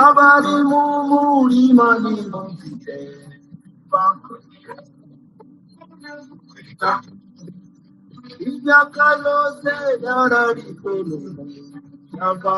Abari mu murima nimumvire imyaka yose yararitswe n'umuyaga.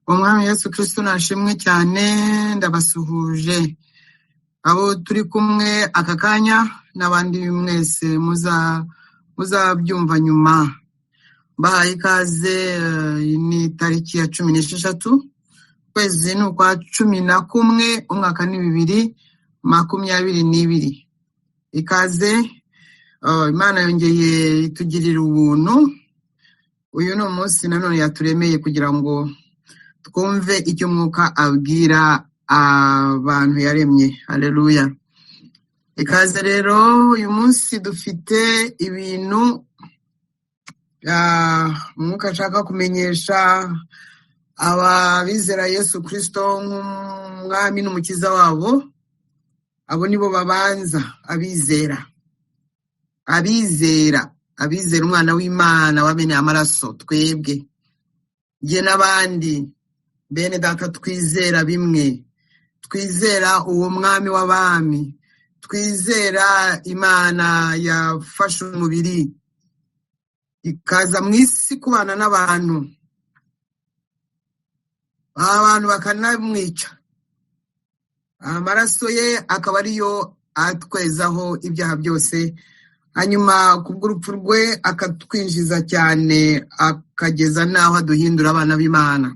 Umwami Yesu Kristo nashimwe cyane, ndabasuhuje abo turi kumwe aka kanya n'abandi mwese muzabyumva nyuma. Mbahaye ikaze. Ni tariki ya 16, ukwezi ni ukwa 11, umwaka ni 2022. Ikaze, Imana yongeye itugirira ubuntu. Uyu ni umunsi nanone yaturemeye kugira ngo twumve icyo umwuka abwira abantu yaremye. Haleluya. Ikaze rero, uyu munsi dufite ibintu umwuka ashaka kumenyesha ababizera Yesu Kristo nk'umwami n'umukiza wabo. Abo nibo babanza abizera, abizera, abizera umwana w'Imana wameneye amaraso. Twebwe, jye n'abandi bene data, twizera bimwe, twizera uwo mwami w'abami, twizera Imana yafashe umubiri ikaza mu isi kubana n'abantu, abantu bakanamwica, amaraso ye akaba ariyo atwezaho ibyaha byose, hanyuma kubw'urupfu rwe akatwinjiza cyane, akageza n'aho aduhindura abana b'Imana.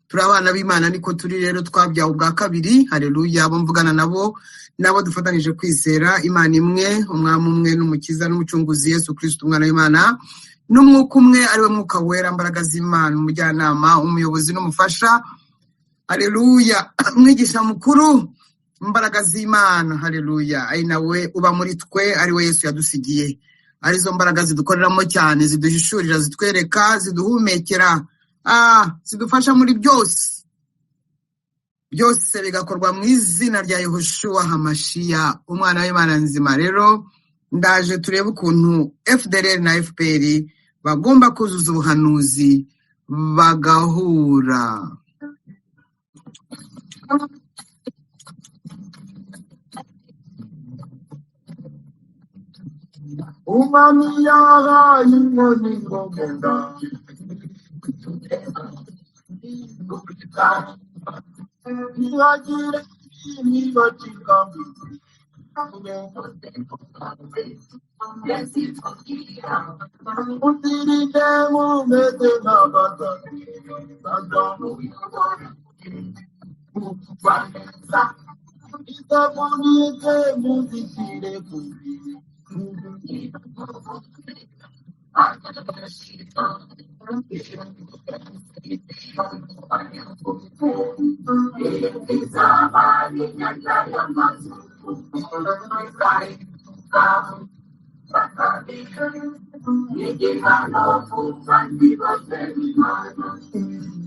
Turi abana b'Imana, niko turi rero, twabyawe ubwa kabiri. Haleluya. Abo mvugana nabo, nabo dufatanije kwizera Imana imwe, umwami umwe n'umukiza n'umucunguzi Yesu Kristo umwana w'Imana, n'umwuka umwe ariwe mwuka wera, mbaraga z'Imana, umujyanama, umuyobozi n'umufasha. Haleluya. Umwigisha mukuru, imbaraga z'Imana. Haleluya. Ari nawe uba muri twe, ari we Yesu yadusigiye. arizo mbaraga zidukoreramo cyane, ziduhishurira, zitwereka, ziduhumekera, zidufasha muri byose byose, bigakorwa mu izina rya Yehoshua Hamashiya, umwana w'Imana nzima. Rero ndaje turebe ukuntu FDLR na FPR bagomba kuzuza ubuhanuzi bagahura. Umwami yahaye inkoni ngo munda ntibagira ntibacika uzirinde mumeze nk'abatatu isabunike muzishyire ku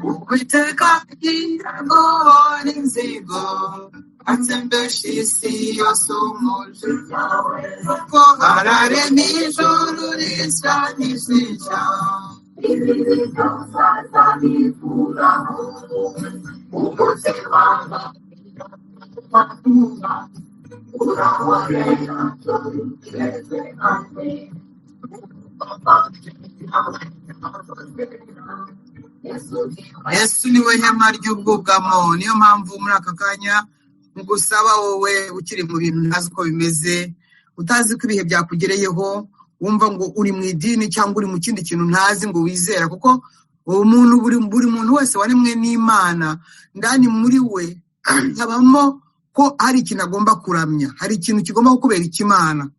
Uwiteka agira inzigo atsembesha isi yose umujinya we, kuko ararema ijuru rishya n'isi nshya. Yesu niwe hema ry'ubwugamo. Niyo mpamvu muri aka kanya ngusaba wowe ukiri mu bintu ntazi uko bimeze, utazi ko ibihe byakugereyeho, wumva ngo uri mu idini cyangwa uri mu kindi kintu ntazi ngo wizera, kuko umuntu buri muntu wese waremwe n'Imana, ndani muri we habamo ko hari ikintu agomba kuramya, hari ikintu kigomba kukubera ikimana.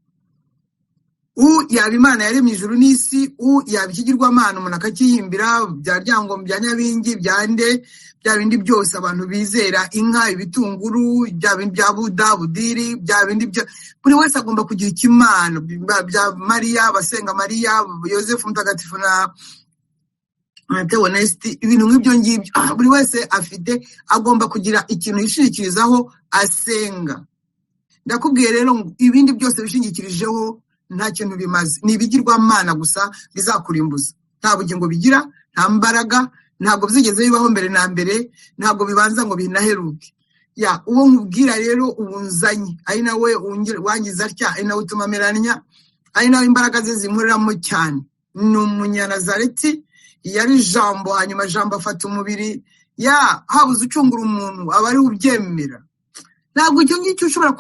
U yaba Imana yaremye ijuru n'isi, u yaba ikigirwamana umuntu akakihimbira, bya Ryangombe, bya Nyabingi, bya nde, bya bindi byose abantu bizera, inka, ibitunguru, bya bindi bya Buda, Budiri, bya bindi bya buri wese agomba kugira ikimana, bya Mariya, abasenga Mariya, Yosefu Mutagatifu na Theoneste, ibintu nk'ibyo ngibyo. Buri wese afite, agomba kugira ikintu yishingikirizaho asenga. Ndakubwiye rero ngo ibindi byose bishingikirijeho nta kintu bimaze, ni ibigirwamana gusa bizakurimbuza. Nta bugingo bigira, nta mbaraga, ntabwo byigeze bibaho mbere na mbere, ntabwo bibanza ngo binaheruke. Ya uwo nkubwira rero ubunzanye, ari nawe wangiza atya, ari nawe utuma ameranya, ari nawe imbaraga ze zinkoreramo cyane. Ni umunyanazareti, yari Jambo, hanyuma Jambo afata umubiri. Ya habuze ucungura umuntu aba ari ubyemera. Ntabwo icyo ngicyo ushobora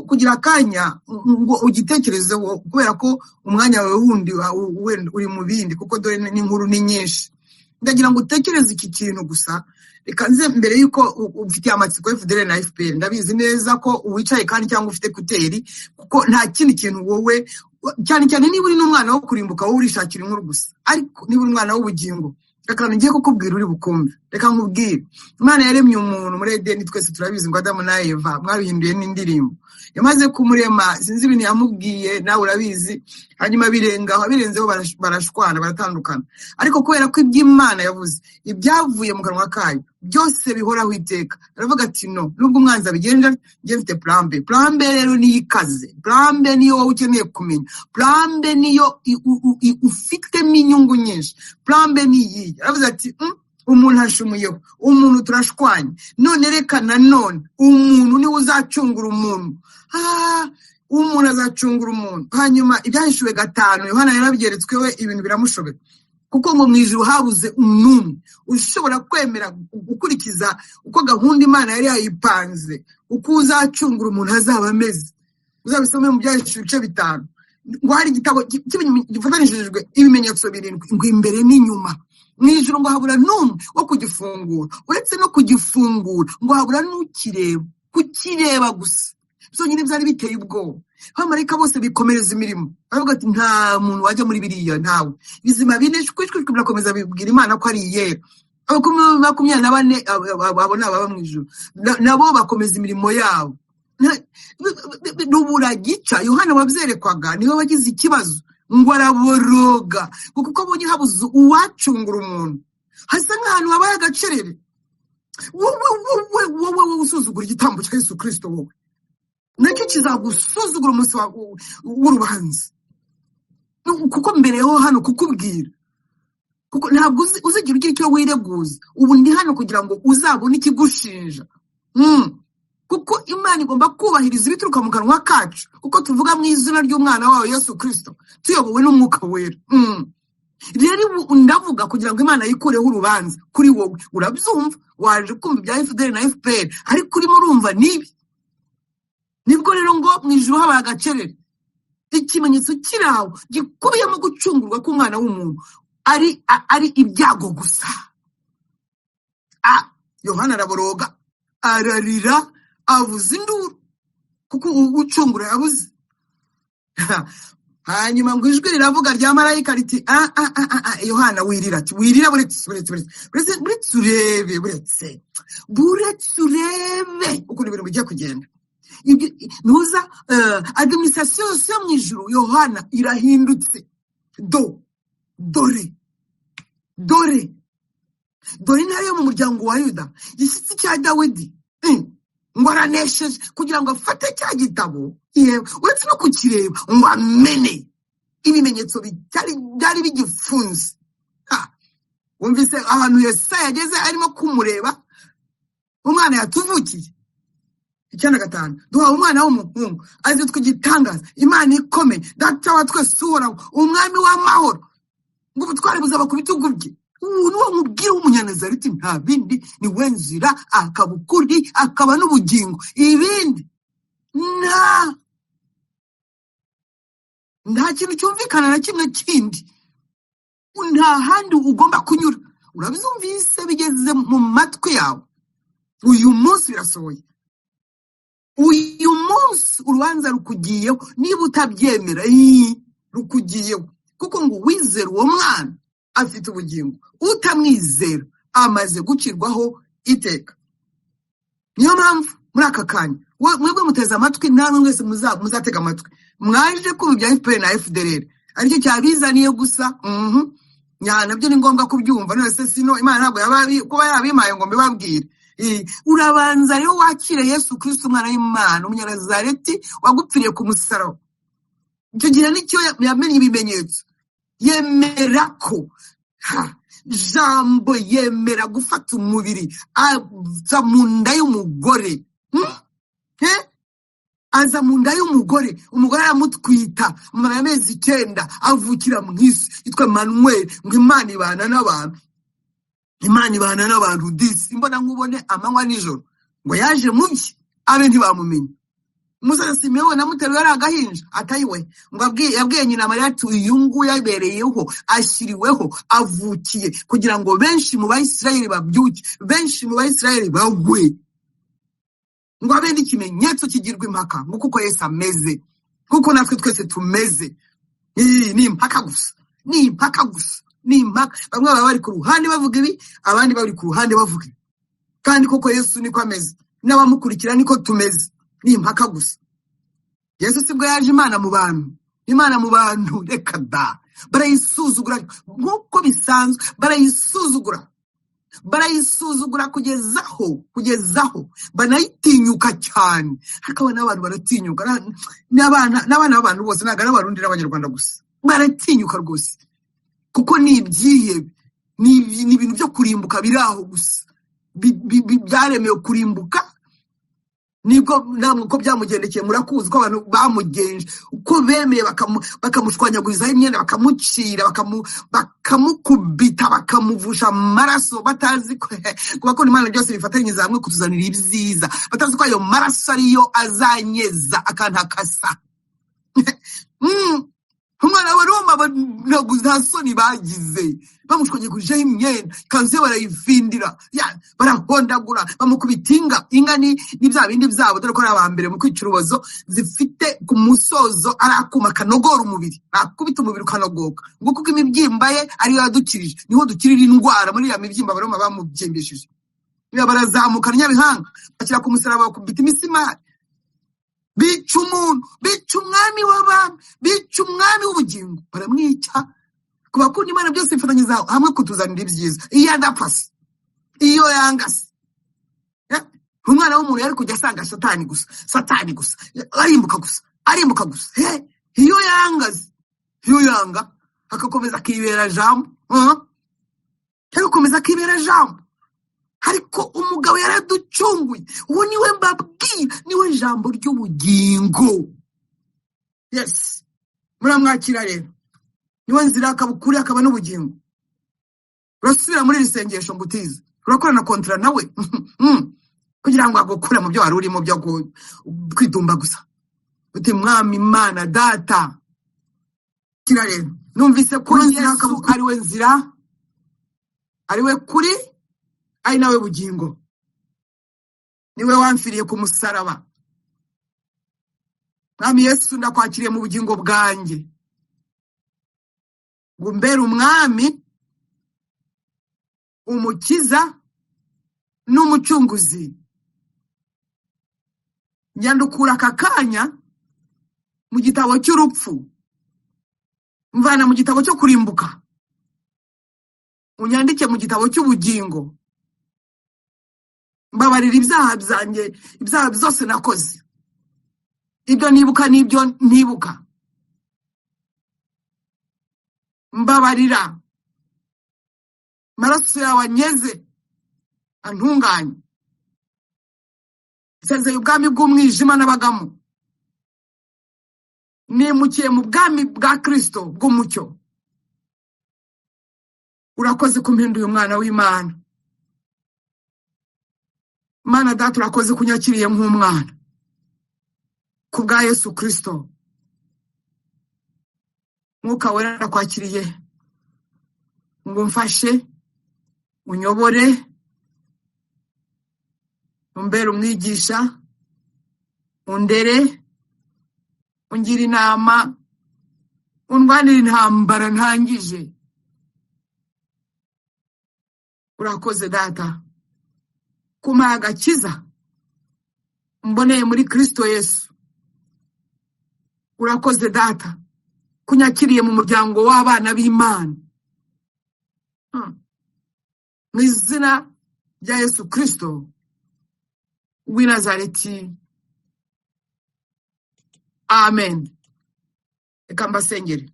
kugira akanya ngo ugitekerezeho, kubera ko umwanya wawe wundi wenda uri mu bindi, kuko dore n'inkuru ni nyinshi. Ndagira ngo utekereze iki kintu gusa. Reka nze mbere y'uko ufitiye amatsiko FDL na FPR, ndabizi neza ko uwicaye kandi cyangwa ufite kuteri, kuko nta kindi kintu wowe, cyane cyane niba uri n'umwana wo kurimbuka, wowe urishakira inkuru gusa. Ariko niba uri umwana w'ubugingo, reka ngiye kukubwira uri bukumve. Reka nkubwire, Imana yaremye umuntu muri Edeni, twese turabizi ngo Adamu na Eva mwabihinduye n'indirimbo. Yamaze kumurema, sinzi ibintu yamubwiye, nawe urabizi, hanyuma birengaho, birenzeho barashwana, baratandukana. Ariko kubera ko iby'Imana yavuze, ibyavuye mu kanwa kayo byose bihoraho iteka, aravuga ati no, nubwo umwanzi abigenja, njye mfite plan B. Plan B rero niyo ikaze, plan B niyo wowe ukeneye kumenya, plan B niyo ufitemo inyungu nyinshi, plan B ni iyihe. Aravuze ati umuntu ashumuyeho, umuntu turashwanye, none reka nanone umuntu niwe uzacungura umuntu. Umuntu azacungura umuntu. Hanyuma ibyahishuwe 5, Yohana yarabyeretswe we, ibintu biramushobera, kuko ngo mu ijuru habuze n'umwe ushobora kwemera gukurikiza uko gahunda Imana yari yayipanze, uko uzacungura umuntu azaba ameze. Uzabisome mu byahishuwe ibice 5, ngo hari igitabo gifatanishijwe ibimenyetso 7, ngo imbere n'inyuma. Mu ijuru ngo habura n'umwe wo kugifungura, uretse no kugifungura ngo habura n'ukireba, kukireba gusa byonyine byari biteye ubwoba. Abamarayika bose bikomereza imirimo, baravuga ati nta muntu wajya muri biriya, ntawe. Bizima bine shwi birakomeza bibwira Imana ko ari iyera. 24 abo ni ababa mu ijuru, nabo bakomeza imirimo yabo. Rubura gica, Yohana wabyerekwaga niwe wagize ikibazo, Ngo araboroga ngo kuko abonye habuze uwacungura umuntu, hasa nk'ahantu habaye agacerere. Wowe, wowe, wowe, wowe usuzugura igitambo cya Yesu Kirisito, wowe nacyo kizagusuzugura umunsi w'urubanza. Kuko mbereyeho hano kukubwira, kuko ntabwo uzigira ugira icyo wireguza. Ubu ndi hano kugira ngo uzabone ikigushinja. Kuko Imana igomba kubahiriza ibituruka mu kanwa kacu, kuko tuvuga mu izina ry'umwana wayo Yesu Kirisito, tuyobowe n'Umwuka Wera. Rero ubu ndavuga kugira ngo Imana yikureho urubanza kuri wowe. Urabyumva, waje kumva ibya FDL na FPR, ariko urimo urumva nibi. Nibwo rero ngo mu ijuru habaye agacerere, ikimenyetso kiri aho gikubiyemo gucungurwa k'umwana w'umuntu ari ibyago gusa. Yohana araboroga, ararira, avuza induru kuko ucungura yabuze. Hanyuma ngo ijwi riravuga rya marayika riti: "Ah, ah, ah, ah, ah, Yohana, wirira." Ati: "Wirira, buretse, buretse, buretse, buretse, buretse urebe, buretse, buretse urebe ukuntu ibintu bigiye kugenda." Ibyo ntuza administration yose yo mu ijuru, Yohana, irahindutse. Do dore, dore, dore intare yo mu muryango wa Yuda, gishyitsi cya Dawidi, ngo aranesheje kugira ngo afate cya gitabo, yewe uretse no kukireba, ngo amene ibimenyetso byari bigifunze. Ha, wumvise ahantu Yesaya yageze arimo kumureba umwana yatuvukiye? 95: duhawe umwana w'umuhungu, azitwa Igitangaza, Imana Ikomeye, Data wa twese Uhoraho, Umwami w'Amahoro. Ngo ubutware buzaba ku bitugu bye. Ubu ni wo mubwira w'Umunyanazareti, nta bindi, ni we nzira, akaba ukuri, akaba n'ubugingo. Ibindi nta kintu cyumvikana na kimwe kindi, nta handi ugomba kunyura. Urabyumvise, bigeze mu matwi yawe. Uyu munsi birasohoye, uyu munsi urubanza rukugiyeho. Niba utabyemera, rukugiyeho, kuko ngo uwizera uwo mwana afite ubugingo, utamwizera amaze gucirwaho iteka. Niyo mpamvu muri aka kanya mwebwe muteze amatwi, namwe mwese muzatega amatwi, mwaje kumva ibya FPR na FDLR, aricyo cyabizaniye gusa. Nabyo ni ngombwa kubyumva. None se sino Imana ntabwo kuba yabimpaye ngo mbibabwire? Urabanza rero wakire Yesu Kristo, umwana w'Imana, Umunyanazareti wagupfiriye ku musaraba. Icyo gihe nicyo yamenye ibimenyetso, yemera ko Jambo yemera gufata umubiri, aza mu nda y'umugore. Eh? Aza mu nda y'umugore, umugore aramutwita, amara amezi 9, avukira mu isi, yitwa Emmanuel, ngo Imana ibana n'abantu. Imana ibana n'abantu disi, imbona nkubone amanywa nijoro. Ngo yaje mu bye, abe ntibamumenye. Umusore Simewoni amuteruye ari agahinja, atayiwe, ngo yabwiye nyina Mariya ati: "Uyu nguyu abereyeho, ashyiriweho, avukiye kugira ngo benshi mu Bayisirayeli babyuke, benshi mu Bayisirayeli bagwe, ngo abe n'ikimenyetso kigirwa impaka." Ngo kuko Yesu ameze kuko natwe twese tumeze. Iyi ni impaka gusa, ni impaka gusa, ni impaka. Bamwe baba bari ku ruhande bavuga ibi, abandi bari ku ruhande bavuga ibi, kandi koko Yesu niko ameze, n'abamukurikira niko tumeze, ni impaka gusa. Yesu sibwo yaje Imana mu bantu, Imana mu bantu, reka da! Barayisuzugura nk'uko bisanzwe, barayisuzugura, barayisuzugura kugezaho banayitinyuka cyane. Ariko abana b'abantu baratinyuka, n'abana b'abantu bose, ntabwo ari Abarundi n'Abanyarwanda gusa, baratinyuka rwose, kuko ni ibyihebe, ni ibintu byo kurimbuka biri aho gusa, byaremewe kurimbuka. Nibwo namwe uko byamugendekeye murakuzi, ko abantu bamugenje uko bemeye, bakamushwanyagurizaho imyenda, bakamucira, bakamukubita, bakamuvusha amaraso, batazi ko kuba ko Imana byose bifatanyiriza hamwe kutuzanira ibyiza, batazi ko ayo maraso ariyo azanyeza akantakasa. Umwana wa Roma ntabwo nta soni bagize, bamushwanyagurijeho imyenda, ikanzu ye barayivindira, barahondagura, bamukubita inga. Inga ni bya bindi byabo, dore ko ari aba mbere mu kwica urubozo, zifite ku musozo ari akuma kanogora umubiri, bakubita umubiri ukanogoka. Ngo kuko imibyimba ye ariyo yadukirije, niho dukirira indwara, muri ya mibyimba Abaroma bamubyimbishije. Barazamuka Nyabihanga, bashyira ku musaraba, bakubita imisimari. Bica umuntu, bica umwami w'abami, bica umwami w'ubugingo, baramwica. Ku bakunda Imana byose bifatanyiriza hamwe kutuzanira ibyiza. Iyo adapfa se, iyo yanga se, umwana w'umuntu yari kujya asanga satani gusa, satani gusa, arimbuka gusa, arimbuka gusa. Iyo yanga se, iyo yanga agakomeza akibera jambo, agakomeza akibera jambo. Ariko umugabo yaraducunguye, uwo niwe mbabwira, niwe jambo ry'ubugingo. Yes, muramwakira rero, niwe nzira akaba ukuri akaba n'ubugingo. Urasubira muri iri sengesho ngo utize, urakorana kontara nawe kugira ngo agukure mu byo wari urimo byo kwitumba gusa. Uti mwami Imana data, kira rero numvise ko Yesu ari we nzira, ari we kuri, ari nawe bugingo. Niwe wamfiriye ku musaraba. Mwami Yesu, ndakwakiriye mu bugingo bwanjye, ngo umbere umwami, umukiza n'umucunguzi. Nyandukura aka kanya mu gitabo cy'urupfu, mvana mu gitabo cyo kurimbuka, unyandike mu gitabo cy'ubugingo. Mbabarira ibyaha byanjye, ibyaha byose nakoze, ibyo nibuka n'ibyo ntibuka. Mbabarira, amaraso yawe anyeze, antunganye. Nsezeye ubwami bw'umwijima nabagamo, nimukiye mu bwami bwa Kristo bw'umucyo. Urakoze kumpinduye umwana w'Imana. Mana data, urakoze kunyakiriye nk'umwana ku bwa Yesu Kristo. Mwuka wera arakwakiriye ngo umfashe, unyobore, umbere umwigisha, undere, ungira inama, undwanire intambara ntangije. Urakoze data kumpaye agakiza mboneye muri Kristo Yesu. Urakoze data kunyakiriye mu muryango w'abana b'Imana. Mu izina rya Yesu Kristo w'i Nazareti, amen. Reka mbasengere.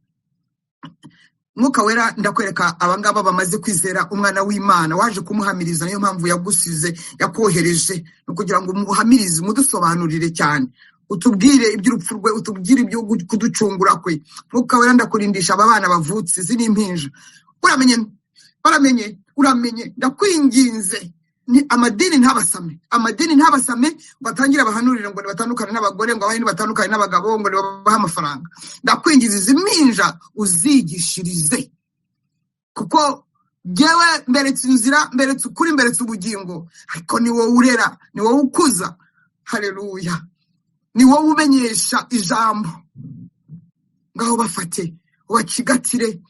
Mwuka wera, ndakwereka abangaba bamaze kwizera umwana w'Imana waje kumuhamiriza. Niyo mpamvu yagusize, yakohereje, ni ukugira ngo umuhamirize, umudusobanurire cyane, utubwire iby'urupfu rwe, utubwire ibyo kuducungura kwe. Mwuka wera, ndakurindisha aba bana bavutse, izi ni impinja. Uramenye, uramenye, uramenye, ndakwinginze ni amadini ntabasame, amadini ntabasame ngo atangire abahanurire ngo nibatandukane n'abagore, ngo abahe nibatandukane n'abagabo, ngo nibabahe amafaranga. Ndakwingiza izi mpinja uzigishirize, kuko jyewe mberetse inzira, mberetse ukuri, mberetse ubugingo, ariko ni wowe urera, ni wowe ukuza. Haleluya, ni wowe umenyesha ijambo. Ngaho bafate ubacigatire,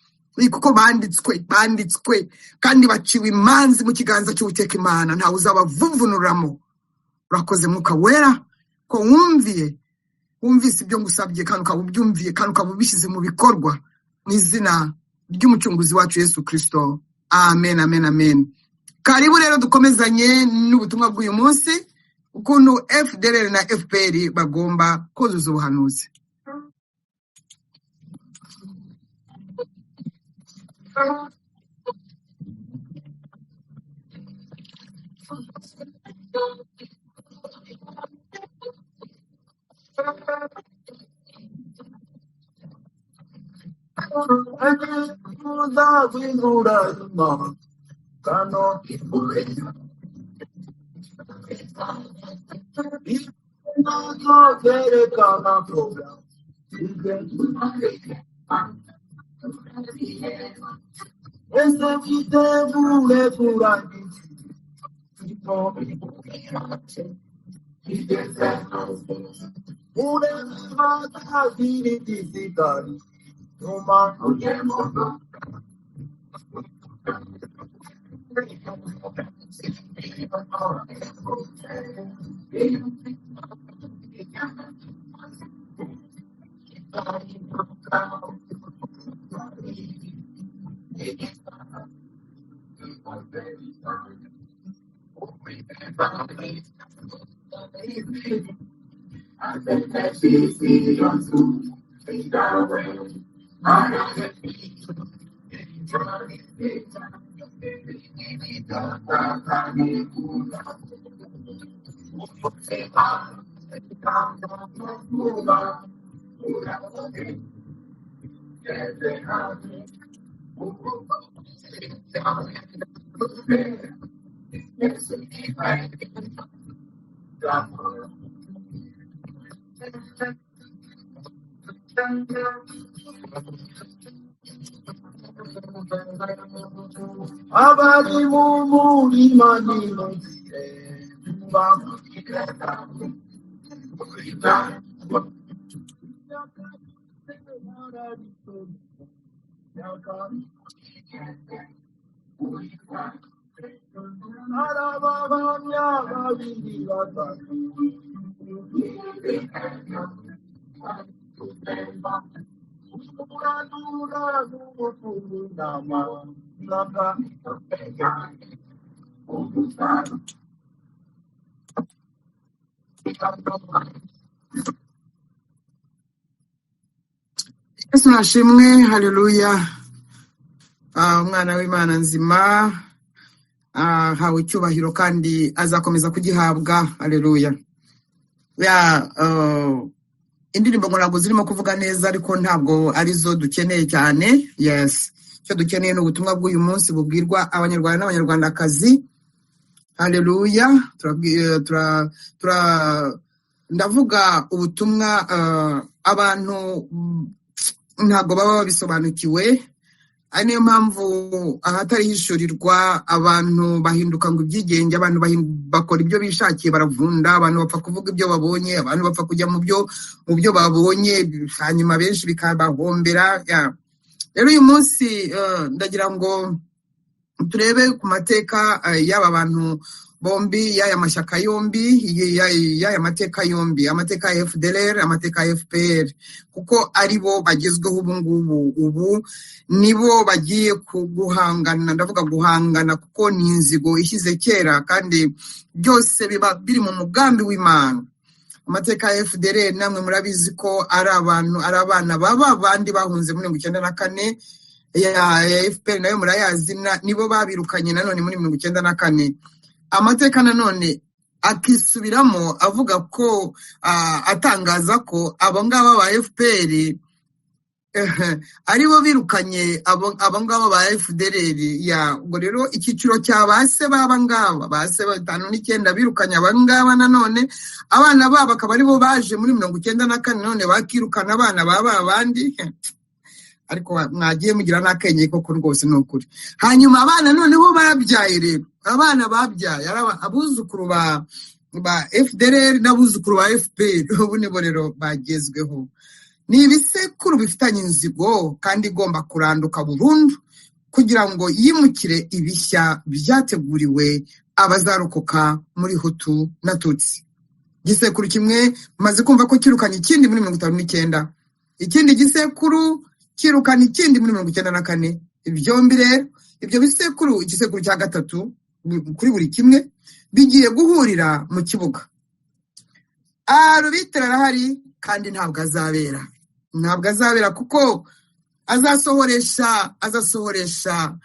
kuko banditswe, banditswe kandi baciwe imanzi mu kiganza cy'Uwiteka Imana, ntawe uzabavuvunuramo. Urakoze Mwuka wera ko wumviye, wumvise ibyo ngusabye, kandi ukaba ubyumviye, kandi ukaba ubishyize mu bikorwa, mu izina ry'umucunguzi wacu Yesu Kristo, amen, amen, amen. Karibu rero dukomezanye n'ubutumwa bw'uyu munsi, ukuntu FDLR na FPR bagomba kuzuza ubuhanuzi. Abari mu murima nimuzire Yesu nashimwe, haleluya. Umwana w'Imana nzima ahawe icyubahiro kandi azakomeza kugihabwa, haleluya. Ya, indirimbo ngo ntabwo zirimo kuvuga neza, ariko ntabwo arizo dukeneye cyane. Yes, icyo dukeneye ni ubutumwa bw'uyu munsi bubwirwa Abanyarwanda n'Abanyarwandakazi. Haleluya. Ndavuga ubutumwa abantu ntabwo baba babisobanukiwe, ari niyo mpamvu ahatari hishurirwa abantu bahinduka ngo ibyigenge, abantu bakora ibyo bishakiye, baravunda, abantu bapfa kuvuga ibyo babonye, abantu bapfa kujya mu byo babonye, hanyuma benshi bikabahombera. Rero uyu munsi ndagira ngo turebe ku mateka y'aba bantu bombi, y'aya mashyaka yombi, y'aya mateka yombi, amateka ya FDLR, amateka ya FPR, kuko ari bo bagezweho ubu ngubu. Ubu nibo bagiye guhangana, ndavuga guhangana kuko ni inzigo ishyize kera, kandi byose biba biri mu mugambi w'Imana. Amateka ya FDLR namwe murabizi ko ari abantu, ari abana baba bandi bahunze muri 94, ya FPR nayo murayazi, nibo babirukanye nanone muri 94. Amateka nanone akisubiramo avuga ko atangaza ko abo ngabo ba FPR aribo birukanye abo ngabo ba FDLR. Ya, ubwo rero icyiciro cya base baba ngaba base 59 birukanye aba ngaba, nanone abana babo akaba aribo baje muri 94, none bakirukana abana baba abandi. Ariko mwagiye mugira n'akenge koko rwose, ni ukuri. Hanyuma abana noneho babyaye rero, abana babyaye ari abuzukuru ba FDLR n'abuzukuru ba FPR, ubu nibo rero bagezweho. Ni ibisekuru bifitanye inzigo kandi igomba kuranduka burundu kugira ngo yimukire ibishya byateguriwe abazarokoka muri Hutu na Tutsi. Gisekuru kimwe maze kumva ko kirukanye ikindi muri 59, ikindi gisekuru kirukana ikindi muri 94. Ibyombi rero, ibyo bisekuru, igisekuru cya gatatu kuri buri kimwe, bigiye guhurira mu kibuga. Arubitira arahari kandi ntabwo azabera, ntabwo azabera kuko azasohoresha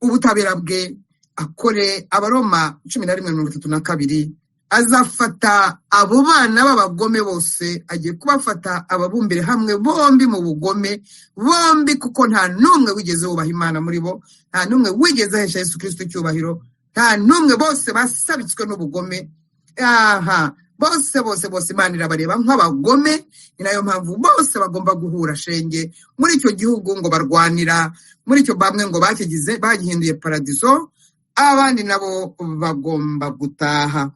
ubutabera bwe, akore Abaroma 11:32. Azafata abo bana b'abagome bose, agiye kubafata ababumbire hamwe bombi mu bugome bombi, kuko nta n'umwe wigeze wubaha Imana muri bo, nta n'umwe wigeze ahesha Yesu Kristo icyubahiro, nta n'umwe, bose basabitswe n'ubugome. Aha bose bose bose Imana irabareba nk'abagome. Ni nayo mpamvu bose bagomba guhura shenge muri icyo gihugu ngo barwanira muri icyo, bamwe ngo bakigize bagihinduye paradiso, abandi nabo bagomba gutaha.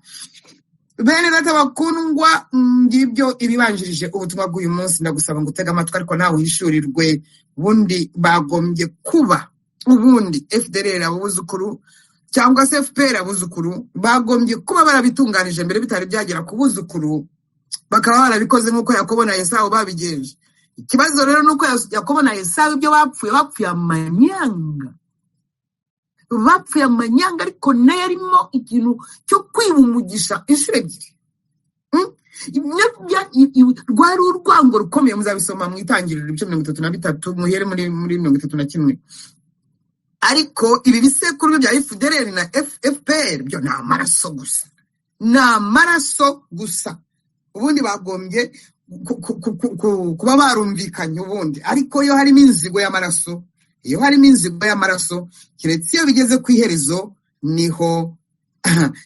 Bene data bakundwa, ngibyo ibibanjirije ubutumwa bw'uyu munsi. Ndagusaba ngo utege amatwi, ariko nawe uhishurirwe. Ubundi bagombye kuba, ubundi FDLR abuzukuru cyangwa se FPR abuzukuru bagombye kuba barabitunganije mbere bitari byagera ku buzukuru, bakaba barabikoze nk'uko Yakobo na Esawu babigenje. Ikibazo rero nuko Yakobo na Esawu ibyo bapfuye, bapfuye amanyanga. Bapfuye amanyanga, ariko nayo arimo ikintu cyo kwiba umugisha inshuro ebyiri. Rwari urwango rukomeye. Muzabisoma mu Itangiriro ibice 33, muhere muri 31. Ariko ibi bisekuru bya FDLR na FPR byo ni amaraso gusa, ni amaraso gusa. Ubundi bagombye kuba barumvikanye ubundi, ariko iyo harimo inzigo y'amaraso, iyo harimo inzigo y'amaraso, keretse iyo bigeze ku iherezo niho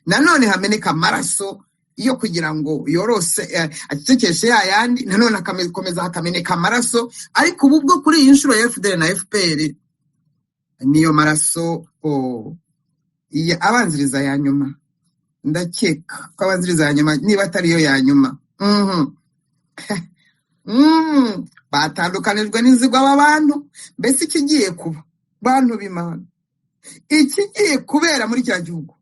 nanone hameneka amaraso iyo kugira ngo yorose, acecekeshe ya yandi, nanone akakomeza hakameneka amaraso. Ariko ubu bwo kuri iyi nshuro ya FDL na FPR niyo maraso abanziriza ya nyuma. Ndakeka ko abanziriza ya nyuma, niba atari yo ya nyuma. Batandukanijwe n'inzigo aba bantu. Mbese ikigiye kuba, bantu b'Imana, ikigiye kubera muri kiriya gihugu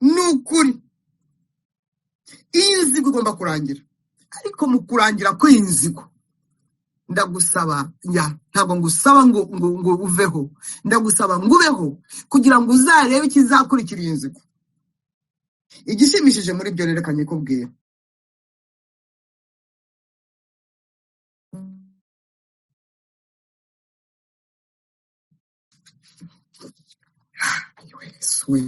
ni ukuri, iyi nzigo igomba kurangira. Ariko mu kurangira kw'iyi nzigo, ndagusaba, ya ntabwo ngusaba ngo uveho, ndagusaba ngo ubeho kugira ngo uzarebe ikizakurikira iyi nzigo. Igishimishije muri byo rero, reka nyikubwire. Yesu we.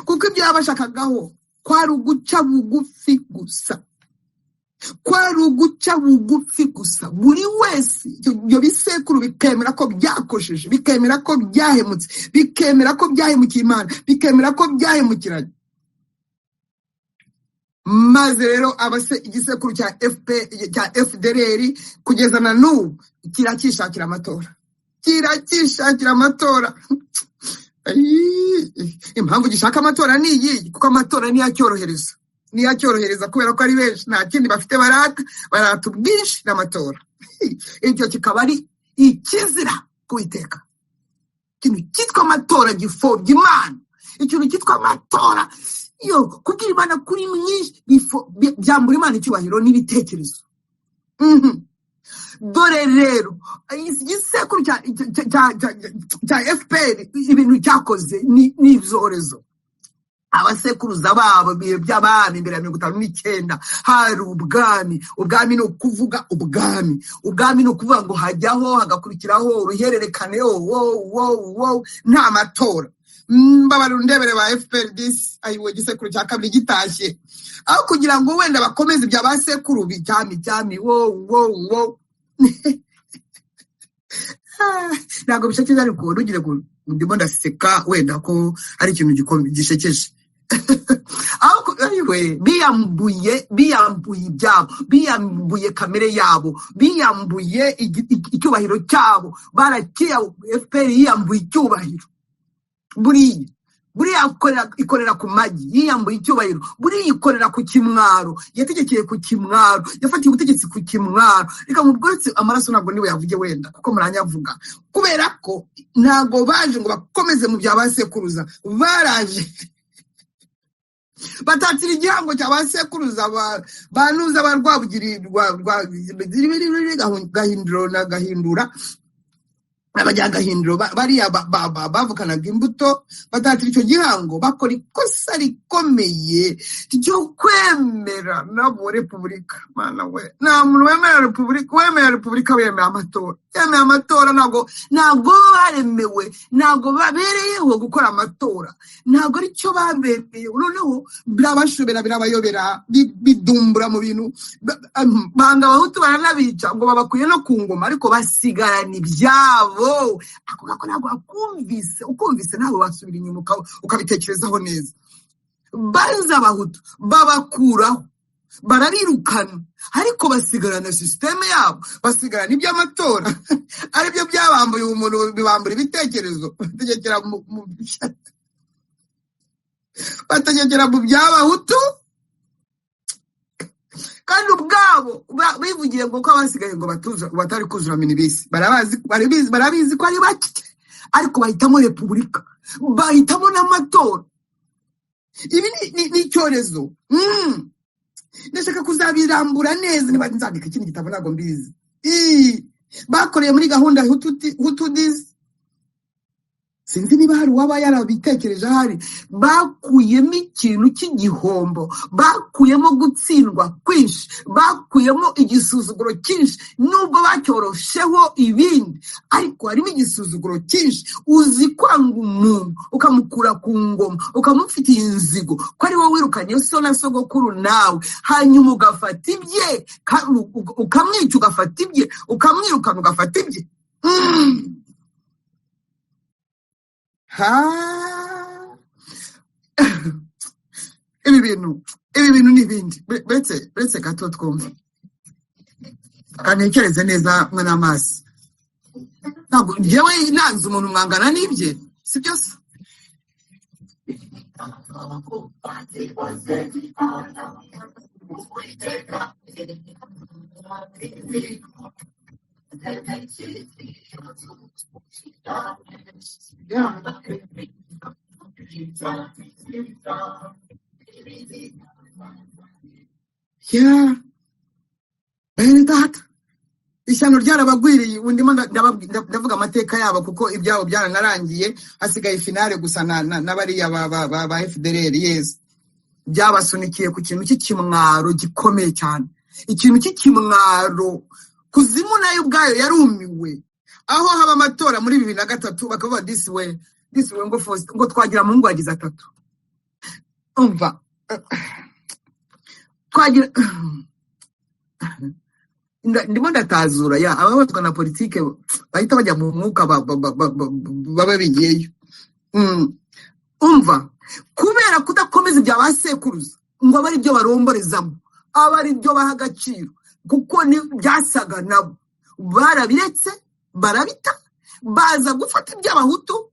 Kuko ibyo yabashakagaho kwari uguca bugufi gusa, kwari uguca bugufi gusa. Buri wese, ibyo bisekuru bikemera ko byakosheje, bikemera ko byahemutse, bikemera ko byahemukiye Imana, bikemera ko byahemukiranye. Maze rero abase igisekuru cya FP, cya FDLR, kugeza na n'ubu kiracyishakira amatora, kiracyishakira amatora. Ayii, impamvu gishaka amatora ni iyi, kuko amatora niyo acyorohereza, niyo acyorohereza, kubera ko ari benshi, nta kindi bafite barata, barata ubwinshi n'amatora. Icyo kikaba ari ikizira kuwiteka. Ikintu cyitwa amatora gipfobya Imana. Ikintu cyitwa amatora, yo kubwira Imana kuri myinshi, byambura Imana icyubahiro n'ibitekerezo. Dore rero igisekuru cya FPR, ibintu cyakoze ni ibyorezo. Abasekuruza babo, ibihe by'abami mbere ya 59, hari ubwami. Ubwami ni ukuvuga ubwami, ubwami ni ukuvuga ngo hajyaho hagakurikiraho uruhererekane, wo wo wo nta matora. Mbabarira undebere ba FPR disi, ayiwe, igisekuru cya kabiri gitashye, aho kugira ngo wenda bakomeze ibya ba sekuru icyami cyami, wo wo wo. Ntabwo bishekeje, ariko ntugire ngo ndimo ndaseka wenda ko ari ikintu gishekeje. Aho ayiwe, biyambuye ibyabo, biyambuye kamere yabo, biyambuye icyubahiro cyabo. Barakiya FPR yiyambuye icyubahiro. Buriya ikorera ku magi, yiyambuye icyubahiro. Buriya ikorera ku kimwaro, yategekeye ku kimwaro, yafatiye ubutegetsi ku kimwaro. Reka mubworetse amaraso, ntabwo niwe yavuge wenda kuko muranyavuga, kubera ko ntabwo baje ngo bakomeze mu bya basekuruza. Baraje batatira igihango cya basekuruza, banuza ba Rwabugiri, rwa Gahinduro na Gahindura, abajyagahinduro, bariya bavukanaga imbuto. Batatira icyo gihango, bakora ikosa rikomeye ryo kwemera nabo repubulika. Mana we, nta muntu wemera repubulika. Wemera repubulika wemera amatora, yemera amatora. Ntabwo baremewe, ntabwo babereyeho gukora amatora, ntabwo aricyo babereye. Noneho birabashobera, birabayobera, bidumbura mu bintu. Banga Abahutu, baranabica ngo babakuye no ku ngoma, ariko basigarana ibyabo. Ako ngako ntabwo wakumvise, ukumvise nawe wasubira inyuma ukabitekerezaho neza. Banze Abahutu, babakuraho, barabirukana, ariko basigarana sisiteme yabo, basigarana iby'amatora, aribyo byabambuye umuntu, bibambura ibitekerezo. Bategekera mu by'Abahutu, kandi ubwabo bivugiye ngo ko abasigaye ngo batari kuzura minibisi. Barabizi ko ari bake, ariko bahitamo repubulika, bahitamo n'amatora. Ibi ni icyorezo. Ndashaka kuzabirambura neza niba nzandika ikindi gitabo, ntabwo mbizi. Bakoreye muri gahunda Hutudizi, sinzi niba hari uwaba yarabitekereje ahari. Bakuyemo ikintu cy'igihombo, bakuyemo gutsindwa kwinshi, bakuyemo igisuzuguro cyinshi, nubwo bacyorosheho ibindi, ariko harimo igisuzuguro cyinshi. Uzi kwanga umuntu ukamukura ku ngoma, ukamufitiye inzigo ko ari wowe wirukanye so na sogokuru nawe, hanyuma ugafata ibye, ukamwica ugafata ibye, ukamwirukana ugafata ibye. Ha, ibi bintu n'ibindi. Uretse gato twumve, kantekereze neza mwe n'amaso. Ntabwo njyewe nanze umuntu mwangana n'ibye, si byo se? Yeah. Bene data, ishyano ryarabagwiriye. Ubu ndimo ndavuga amateka yabo kuko ibyabo byaranarangiye, hasigaye finale gusa na bariya ba FDLR. Yes, byabasunikiye ku kintu cy'ikimwaro gikomeye cyane, ikintu cy'ikimwaro. Kuzimu nayo ubwayo yarumiwe. Aho haba amatora muri 2003 bakavuga this way, this way, ngo Faustin, ngo Twagiramungu yagize atatu. Umva, twagira ndimo ndatazura ya ababatwa na politike bahita bajya mu mwuka babe bigiyeyo. Umva, kubera kudakomeza ibya ba sekuruza ngo abe ari byo baromborezamo, abe ari byo baha agaciro, kuko ni byasaga nabo barabiretse barabita, baza gufata iby'abahutu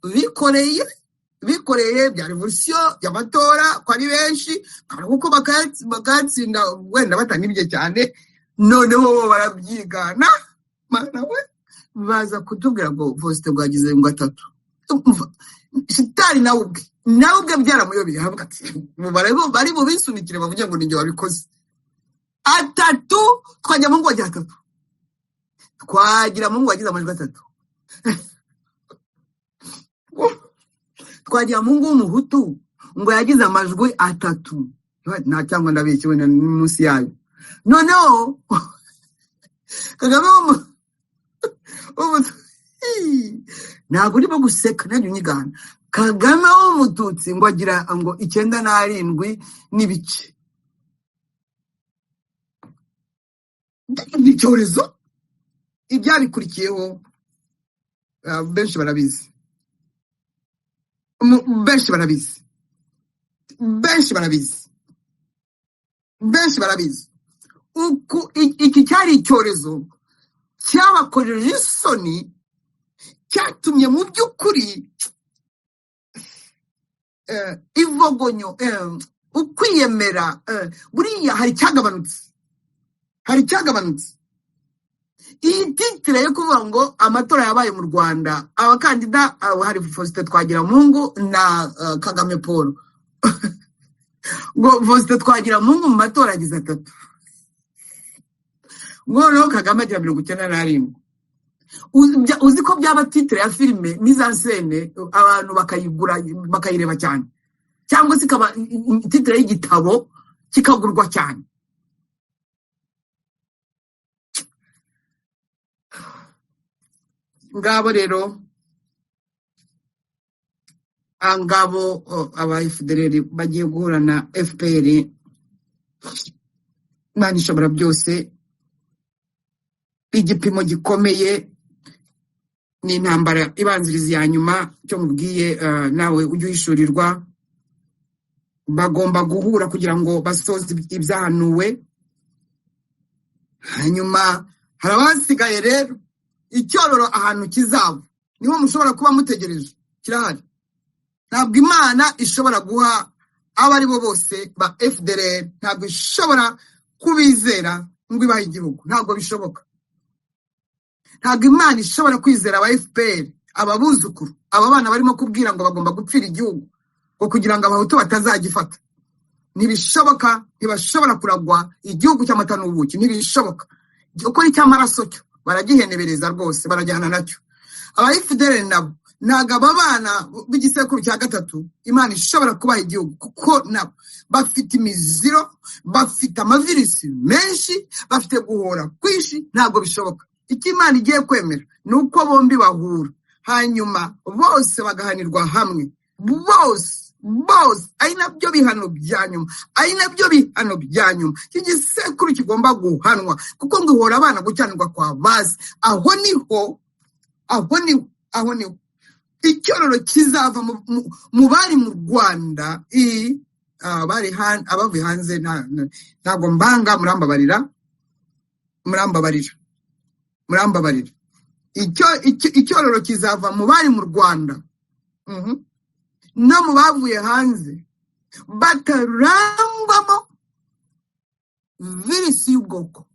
bikoreye bya revolution y'amatora ko ari benshi, kuko bakayatsinda wenda batanibye cyane, noneho bo barabyigana. Mana we, baza kutubwira ngo Faustin bwagize ngo atatu. Umva, shitani nawe ubwe byaramuyobeye, aravuga ati bari bubisunikire bavuge ngo ninjye wabikoze. Atatu, Twagiramungu wagira atatu, Twagiramungu wagize amajwi atatu. Twagiramungu w'umuhutu ngo yagize amajwi atatu, nta cyangwa ndabeshye wenda ni munsi yayo. Noneho Kagame ntabwo urimo guseka nanjye unyigana. Kagame w'umututsi ngo agira ngo 97 n'ibice. Ni icyorezo. Ibyabikurikiyeho benshi barabizi, benshi barabizi, benshi barabizi, benshi barabizi. Uku iki cyari icyorezo cyabakojeje isoni, cyatumye mu by'ukuri ivogonyo, ukwiyemera, buriya hari icyagabanutse, hari icyagabanutse. Iyi titire yo kuvuga ngo amatora yabaye mu Rwanda, abakandida hari Faustin Twagiramungu na Kagame Paul. Ngo Faustin Twagiramungu mu matora yagize atatu, ngo noneho Kagame agira 97. Uzi ko byaba titire ya filime mise en scène, abantu bakayigura bakayireba cyane, cyangwa se ikaba titire y'igitabo kikagurwa cyane. Ngabo rero, ngabo aba FDLR bagiye guhura na FPR. Imana ishobora byose, igipimo gikomeye ni intambara ibanziriza iya nyuma, cyo mubwiye nawe ujye uhishurirwa. Bagomba guhura kugira ngo basoze ibyahanuwe. Hanyuma hari abasigaye rero, icyororo ahantu kizava niho mushobora kuba mutegereje, kirahari. Ntabwo Imana ishobora guha abo ari bo bose ba FDLR, ntabwo ishobora kubizera ngo ibahe igihugu, ntabwo bishoboka. Ntabwo Imana ishobora kwizera aba FPR, ababuzukuru, aba bana barimo kubwira ngo bagomba gupfira igihugu. Ngo kugira ngo Abahutu batazagifata. Ntibishoboka, ntibashobora kuragwa igihugu cy'amata n'ubuki, ntibishoboka. Uko ari icy'amaraso cyo baragihenebereza rwose, barajyana nacyo. Aba FDLR nabo, ntabwo aba bana b'igisekuru cya gatatu Imana ishobora kubaha igihugu, kuko nabo bafite imiziro, bafite amavirisi menshi, bafite guhora kwinshi, ntabwo bishoboka. Icyo Imana igiye kwemera ni uko bombi bahura, hanyuma bose bagahanirwa hamwe, bose bose. Ari nabyo bihano bya nyuma, ari nabyo bihano bya nyuma. Iki gisekuru kigomba guhanwa, kuko ngo ihora abana gukiranirwa kwa basi. Aho niho, aho niho, aho niho icyororo kizava mu bari mu Rwanda, bari abavuye hanze. Ntabwo mbanga, murambabarira, murambabarira, murambabarira. Icyororo kizava mu bari mu Rwanda no mu bavuye hanze batarangwamo virisi y'ubwoko,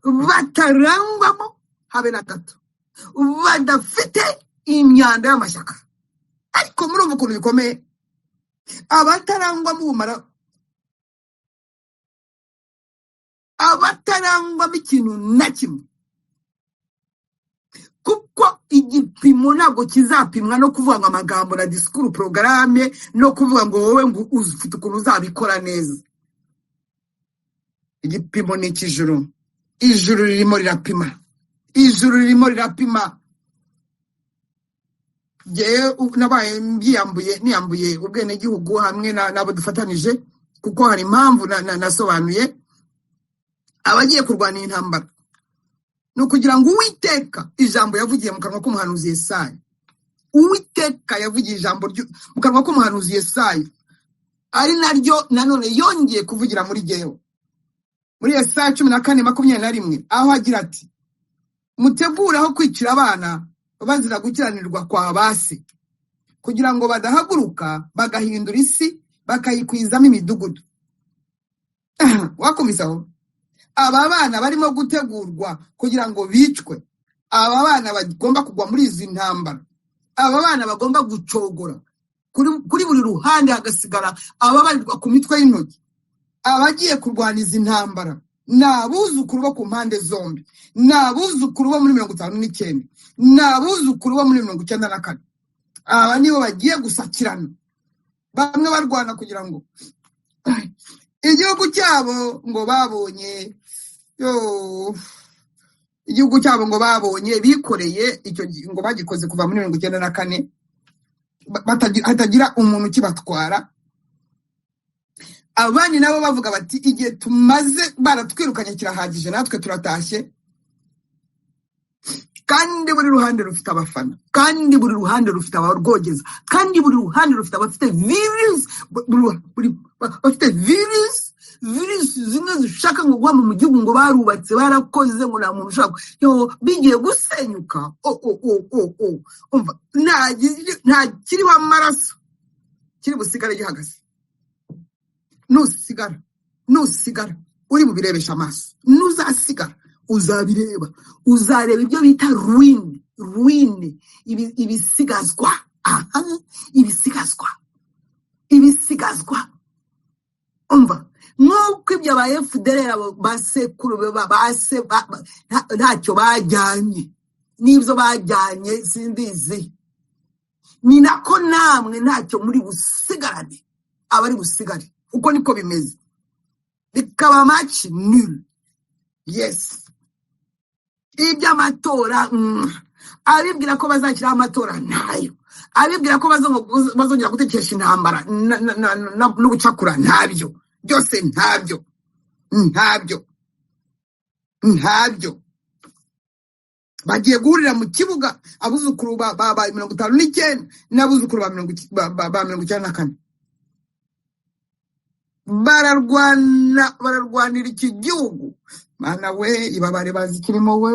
batarangwamo habe na gato, badafite imyanda y'amashyaka. Ariko murumva ukuntu bikomeye, abatarangwamo ubumara, abatarangwamo ikintu na kimwe, kuko igipimo ntabwo kizapimwa no kuvuga ngo amagambo na disikuru porogaramu, no kuvuga ngo wowe ngo ufite ukuntu uzabikora neza. Igipimo ni icy'ijuru. Ijuru ririmo rirapima, ijuru ririmo rirapima. Njyewe nabaye mbyiyambuye, niyambuye ubwenegihugu hamwe n'abo dufatanije, kuko hari impamvu nasobanuye. Abagiye kurwana iyi ntambara ni ukugira ngo Uwiteka ijambo yavugiye mu kanwa k'umuhanuzi Yesaya, Uwiteka yavugiye ijambo mu kanwa k'umuhanuzi Yesaya, ari naryo nanone yongeye kuvugira muri jyewe, muri Yesaya 14:21, aho agira ati: "Mutegure aho kwicira abana bazira gukiranirwa kwa base, kugira ngo badahaguruka bagahindura isi, bakayikwizamo imidugudu." Wakumvise aho? Aba bana barimo gutegurwa kugira ngo bicwe, aba bana bagomba kugwa muri izi ntambara, aba bana bagomba gucogora kuri buri ruhande, hagasigara ababarirwa ku mitwe y'intoki. Abagiye kurwana izi ntambara ni abuzukuru bo ku mpande zombi, ni abuzukuru bo muri 59, ni abuzukuru bo muri 94. Aba nibo bagiye gusakirana, bamwe barwana kugira ngo igihugu cyabo ngo babonye, yo, igihugu cyabo ngo babonye bikoreye icyo ngo bagikoze kuva muri 94, hatagira umuntu ukibatwara. Abandi nabo bavuga bati: "Igihe tumaze baratwirukanye kirahagije, natwe turatashye." Kandi buri ruhande rufite abafana, kandi buri ruhande rufite abarwogeza, kandi buri ruhande rufite abafite virus, bafite virus zimwe zishaka ngo guhama mu gihugu, ngo barubatse, barakoze, ngo nta muntu ushaka, yo bigiye gusenyuka. O o o o o, umva, nta kiriho amaraso kiri busigare gihagaze. Nusigara, nusigara uri bubirebesha amaso, nuzasigara uzabireba, uzareba ibyo bita ruine, ruine, ibisigazwa, aha, ibisigazwa, ibisigazwa. Umva, nk'uko ibyo aba FDLR, abo basekuru ba se ntacyo bajyanye, n'ibyo bajyanye simbizi, ni nako namwe ntacyo muri busigarane, abari busigare. Uko niko bimeze, bikaba match nul. Yes, iby'amatora, abibwira ko bazashyiraho amatora ntayo, abibwira ko bazongera gutekesha intambara n'ubucakura ntabyo, byose ntabyo, ntabyo, ntabyo. Bagiye guhurira mu kibuga, abuzukuru ba 59 n'abuzukuru ba 94, bararwana, bararwanira iki gihugu. Mana we, ibabare bazi kirimo we,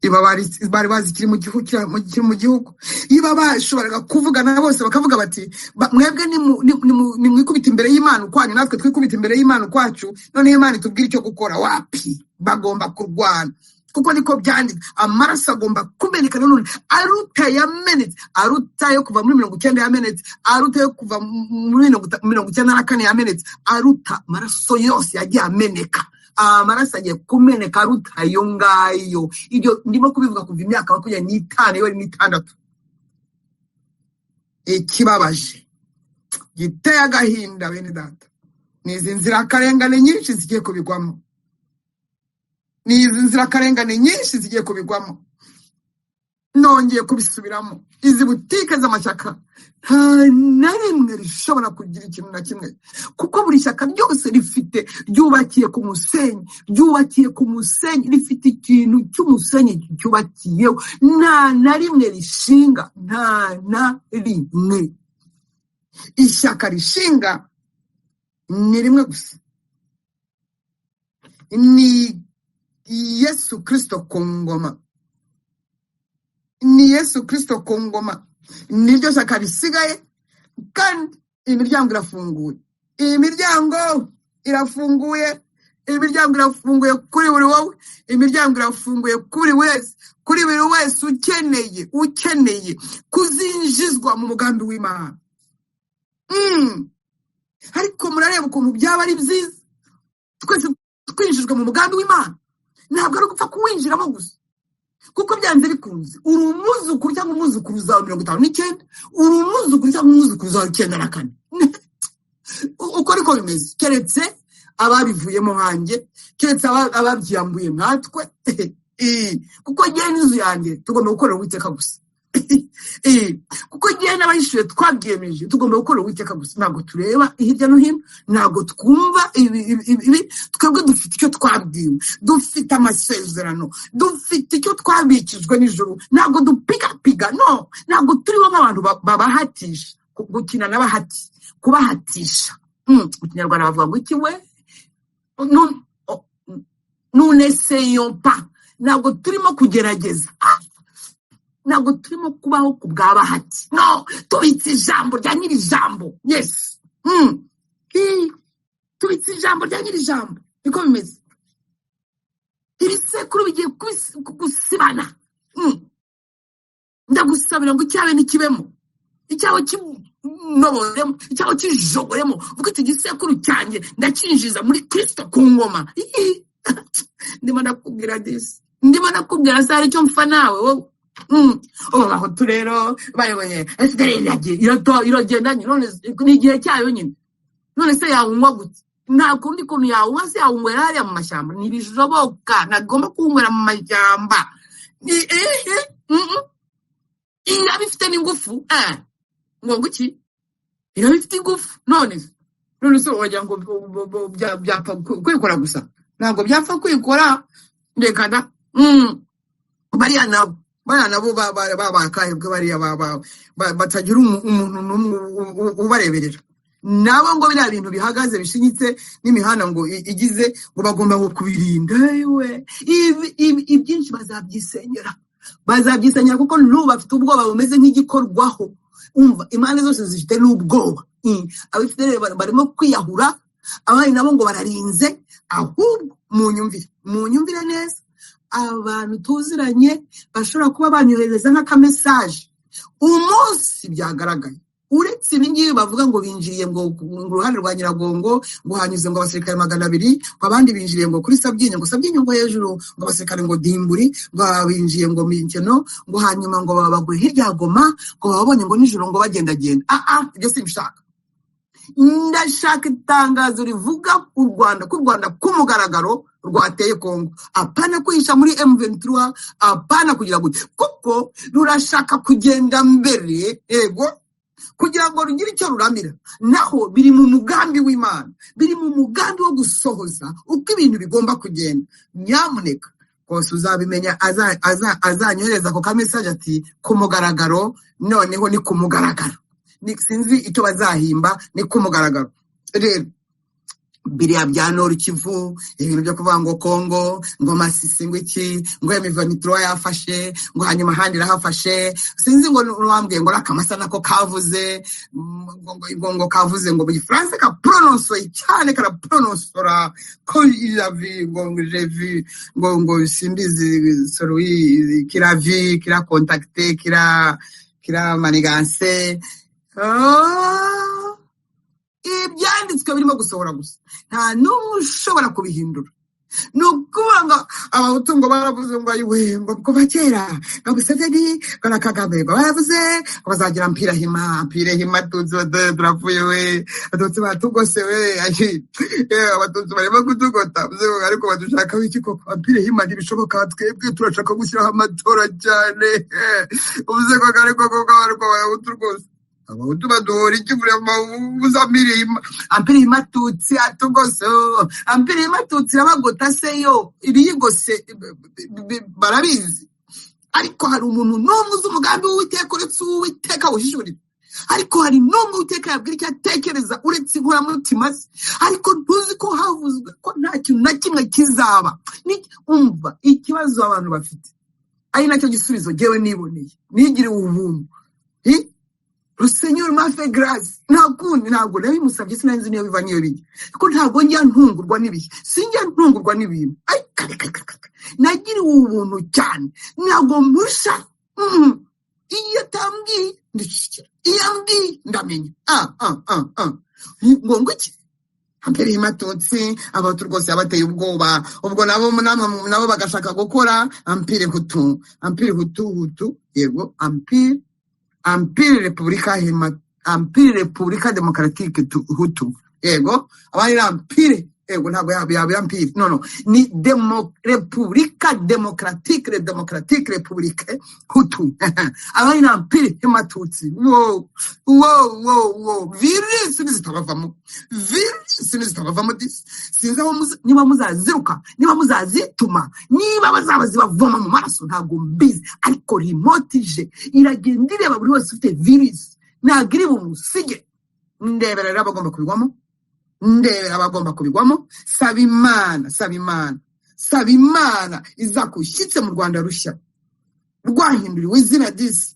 ibabare bari bazi kiri mu gihugu, kiri mu gihugu. Iba bashoboraga kuvugana bose bakavuga bati: "Mwebwe nimwikubita imbere y'Imana ukwanyu, natwe twikubita imbere y'Imana ukwacu, noneho Imana itubwire icyo gukora." Wapi, bagomba kurwana. Kuko niko byanditse, amaraso agomba kumeneka nanone aruta yamenetse, aruta yo kuva muri 90 yamenetse, aruta yo kuva muri 94 yamenetse, aruta amaraso yose yagiye ameneka. Amaraso agiye kumeneka aruta ayo ngayo. Ibyo ndimo kubivuga kuva imyaka 25 yewe n'itandatu. Ikibabaje giteye agahinda, bene data, ni izi nzirakarengane nyinshi zigiye kubigwamo, ni izi nzirakarengane nyinshi zigiye kubigwamo. Nongeye kubisubiramo, izi butike z'amashyaka nta na rimwe rishobora kugira ikintu na kimwe, kuko buri shyaka ryose rifite, ryubakiye ku musenyi, ryubakiye ku musenyi, rifite ikintu cy'umusenyi cyubakiyeho. Nta na rimwe rishinga, nta na rimwe ishyaka rishinga, ni rimwe gusa, ni Yesu Kirisito ku ngoma, ni Yesu Kirisito ku ngoma, niryo shyaka risigaye. Kandi imiryango irafunguye, iyi miryango irafunguye, imiryango irafunguye kuri buri wowe, imiryango irafunguye kuri wese, kuri buri wese ukeneye kuzinjizwa mu mugambi w'Imana. Ariko murareba ukuntu byaba ari byiza twese twinjijwe mu mugambi w'Imana. Ntabwo ari ugupfa kuwinjiramo gusa, kuko byanze bikunze uri umwuzukuru cyangwa umwuzukuruza wa 59, uri umwuzukuru cyangwa umwuzukuruza wa 94, uko ariko bimeze, keretse ababivuyemo nkanjye, keretse ababyiyambuye nkatwe. Kuko ngewe n'inzu yanjye tugomba gukorera Uwiteka gusa. Kuko ngewe n'abahishuye twabyiyemeje, tugomba gukorera Uwiteka gusa. Ntabwo tureba hirya no hino, ntabwo twumva ibi. Twebwe dufite icyo twabwiwe, dufite amasezerano, dufite icyo twabikijwe nijoro. Ntabwo dupigapiga, no, ntabwo turiho nk'abantu babahatisha gukina n'abahati, kubahatisha. Mu Kinyarwanda bavuga ngo iki we? Nous n'essayons pas, ntabwo turimo kugerageza. Ntabwo turimo kubaho ku bwa bahati, no, tubitse ijambo rya nyiri ijambo. Yes. Tubitse ijambo rya nyiri ijambo, niko bimeze. Ibisekuru bigiye gusibana. Ndagusabira ngo icyawe ntikibemo, icyawe kinoboremo, icyawe kijogoremo, uvuga iti: "Igisekuru cyanjye ndakinjiza muri Kirisito ku ngoma." Ii. Ndimo ndakubwira disi, ndimo ndakubwira se hari icyo mpfa nawe wowe? Ubu Abahutu rero bayoboye FDR iragiye, iragenda nyine. None ni igihe cyayo nyine. None se yawunywa gute? Nta kundi kuntu yawunywa se? Yawunywera hariya mu mashyamba? Ntibishoboka, ntagomba kuwunywera mu mashyamba. Iraba ifite n'ingufu, ngo iki? Iraba ifite ingufu. None se wagira ngo byapfa kwikora gusa? Ntabwo byapfa kwikora, reka da. Bariya nabo babakahebwe, bariya batagira umuntu n'umwe ubareberera, nabo ngo biriya bintu bihagaze bishinyitse n'imihanda ngo igize ngo bagomba ngo kubirinda. Ewe, ibyinshi bazabyisenyera, bazabyisenyera, kuko n'ubu bafite ubwoba bumeze nk'igikorwaho. Umva, impande zose zifite n'ubwoba. Abafite rero barimo kwiyahura, abandi nabo ngo bararinze. Ahubwo munyumvire, munyumvire neza, abantu tuziranye bashobora kuba banyoherereza nk'akamesaje umunsi byagaragaye, uretse ibi ngibi bavuga ngo binjiriye ngo uruhande rwa Nyiragongo, ngo hanyuze ngo abasirikare 200, ngo abandi binjiriye ngo kuri Sabyinyo, ngo Sabyinyo ngo hejuru, ngo abasirikare ngo Dimburi, ngo binjiye ngo Mikeno, ngo hanyuma ngo babaguye hirya ya Goma, ngo bababonye ngo nijoro ngo bagendagenda. Ah ah, ibyo simbishaka. Ndashaka itangazo rivuga u Rwanda, ko u Rwanda ku mugaragaro rwateye Kongo, apana kwihisha muri M23, apana kugira gute, kuko rurashaka kugenda mbere, yego, kugira ngo rugire icyo ruramira. Naho biri mu mugambi w'Imana, biri mu mugambi wo gusohoza uko ibintu bigomba kugenda. Nyamuneka rwose uzabimenya azanyohereza ako kamesaje ati: "Ku mugaragaro." Noneho ni ku mugaragaro. Sinzi icyo bazahimba, ni ku mugaragaro rero. Biriya bya Nord Kivu, ibintu byo kuvuga ngo Kongo, ngo Masisi, ngo iki, ngo M23 yafashe, ngo hanyuma ahandi irahafashe. Sinzi ngo nuwambwiye ngo akamasa nako kavuze, ngo kavuze ngo mu Gifaransa kaprononsoye cyane, karaprononsora ko il a vu, ngo j'ai vu, ngo simbizi, celui qui l'a vu, qui l'a contacté, qui l'a manigancé. Ah, ibyanditswe birimo gusohora gusa, nta n'umwe ushobora kubihindura. Ni ukuvuga ngo Abahutu ngo baravuze ngo ayiwe, ngo kuva kera, ngo Museveni, ngo na Kagame, ngo baravuze ngo bazagira empire Hima, empire Hima. Tutsi turapfuye we, Abatutsi batugose we. Ayi, Abatutsi barimo kutugota, ariko badushakaho iki koko? Empire Hima ntibishoboka, twebwe turashaka gushyiraho amatora cyane. Uvuze ko ariko koko, ariko Abahutu rwose, Abahutu baduhora iki? Buza empire Hima, empire Hima Tutsi atugose, empire Hima Tutsi irabagota se? Yo ibiyigose barabizi. Ariko hari umuntu n'umwe uzi umugambi w'Uwiteka uretse uw'Uwiteka awuhishurira? Ariko hari n'umwe Uwiteka yabwira icyo atekereza uretse inkoramutima ze? Ariko ntuzi ko havuzwe ko nta kintu na kimwe kizaba? Umva, ikibazo abantu bafite ari nacyo gisubizo jyewe niboneye, nigiriwe ubuntu. Le Seigneur m'a fait grâce. Nta kundi, ntabwo nabimusabye, sinari nzi niyo biva niyo bijya, kuko ntabwo njya ntungurwa n'ibihe, sinjya ntungurwa n'ibintu. Ariko reka, reka, reka, nagiriwe ubuntu cyane, ntabwo mpusha. Iyo atambwiye ndishyikira, iyo ambwiye ndamenya. Ah, ah, ah, ah. Ngo iki? Empire y'Amatutsi, Abahutu rwose yabateye ubwoba. Ubwo nabo nabo bagashaka gukora empire Hutu, empire Hutu, Hutu, yego, empire Repubulika Hima, Empire Repubulika Démocratique Hutu, yego. Abandi ni empire, yego, ntabwo yaba empire, no, ni Repubulika Démocratique, Démocratique République Hutu. Abandi ni Empire Himatutsi. Wo wo wo wo, virusi nizitabavamo, virusi nizitabavamo disi, sinzi aho niba muzaziruka, niba muzazituma, niba bazaba zibavoma mu maraso, ntabwo mbizi. Ariko remote ije iragenda ireba buri wese ufite virusi, ntabwo iri bumusige. Ndebera rero abagomba kubigwamo, ndebera abagomba kubigwamo. Saba Imana, saba Imana, saba Imana izakushyitse mu Rwanda rushya rwahinduriwe izina disi,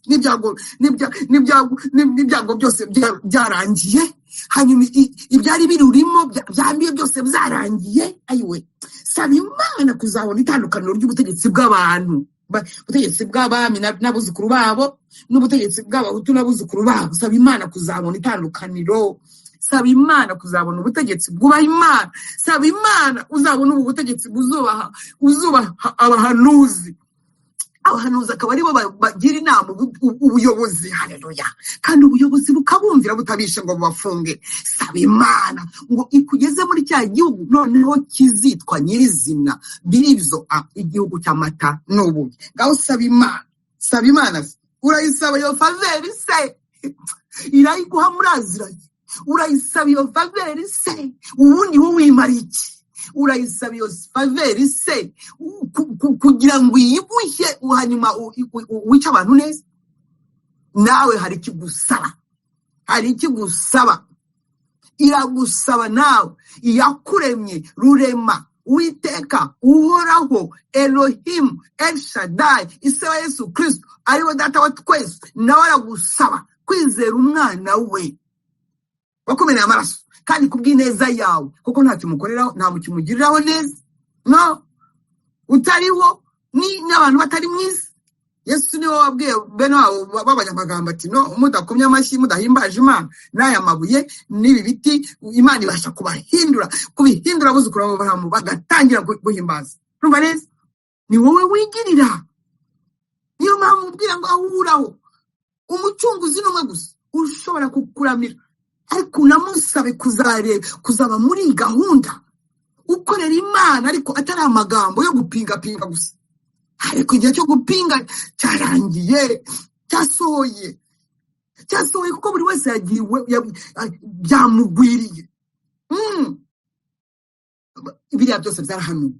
n'ibyago byose byarangiye, hanyuma ibyari birurimo byambiye byose byarangiye. Ayiwe, saba Imana kuzabona itandukaniro ry'ubutegetsi bw'abantu, ubutegetsi bw'abami n'abuzukuru babo, n'ubutegetsi bw'Abahutu n'abuzukuru babo. Saba Imana kuzabona itandukaniro. Saba Imana kuzabona ubutegetsi bwubaha Imana. Saba Imana uzabona ubu butegetsi buzubaha, uzubaha abahanuzi, abahanuzi akaba aribo bagira inama ubuyobozi. Haleluya! Kandi ubuyobozi bukabumvira, butabishe ngo bubafunge. Saba Imana ngo ikugeze muri cya gihugu noneho kizitwa nyirizina birizo, igihugu cy'amata n'ubuki. Ngaho saba Imana, saba Imana se. Urayisaba iyo faveur se? Irayiguha muraziranye. Urayisaba iyo faveur se? Ubundi wowe wimara iki? Urayisaba iyo faveur se kugira ngo uyiguhe, hanyuma wice abantu neza? Nawe hari ikigusaba, hari ikigusaba, iragusaba nawe. Iyakuremye, Rurema, Uwiteka Uhoraho, Elohimu El Shaddai, Ise wa Yesu Kristo, ariwe Data wa twese, nawe aragusaba kwizera umwana we wakumeneye amaraso, kandi kubw'ineza yawe, kuko ntacyo umukoreraho, nta kimugiriraho neza, no utariho ni n'abantu batari mu isi. Yesu niwe wabwiye bene wabo b'abanyamagambo ati: "No mudakomye amashyi, mudahimbaje Imana, n'aya mabuye n'ibi biti Imana ibasha kubahindura, kubihindura abuzukuru b'Aburahamu bagatangira guhimbaza." Urumva neza, ni wowe wigirira. Niyo mpamvu ubwira ngo ahuraho Umucunguzi ni umwe gusa ushobora kukuramira, ariko unamusabe kuzareba, kuzaba muri iyi gahunda, ukorera Imana, ariko atari amagambo yo gupingapinga gusa. Ariko igihe cyo gupinga cyarangiye, cyasohoye, cyasohoye, kuko buri wese yagiwe byamugwiriye. Biriya byose byarahanuwe.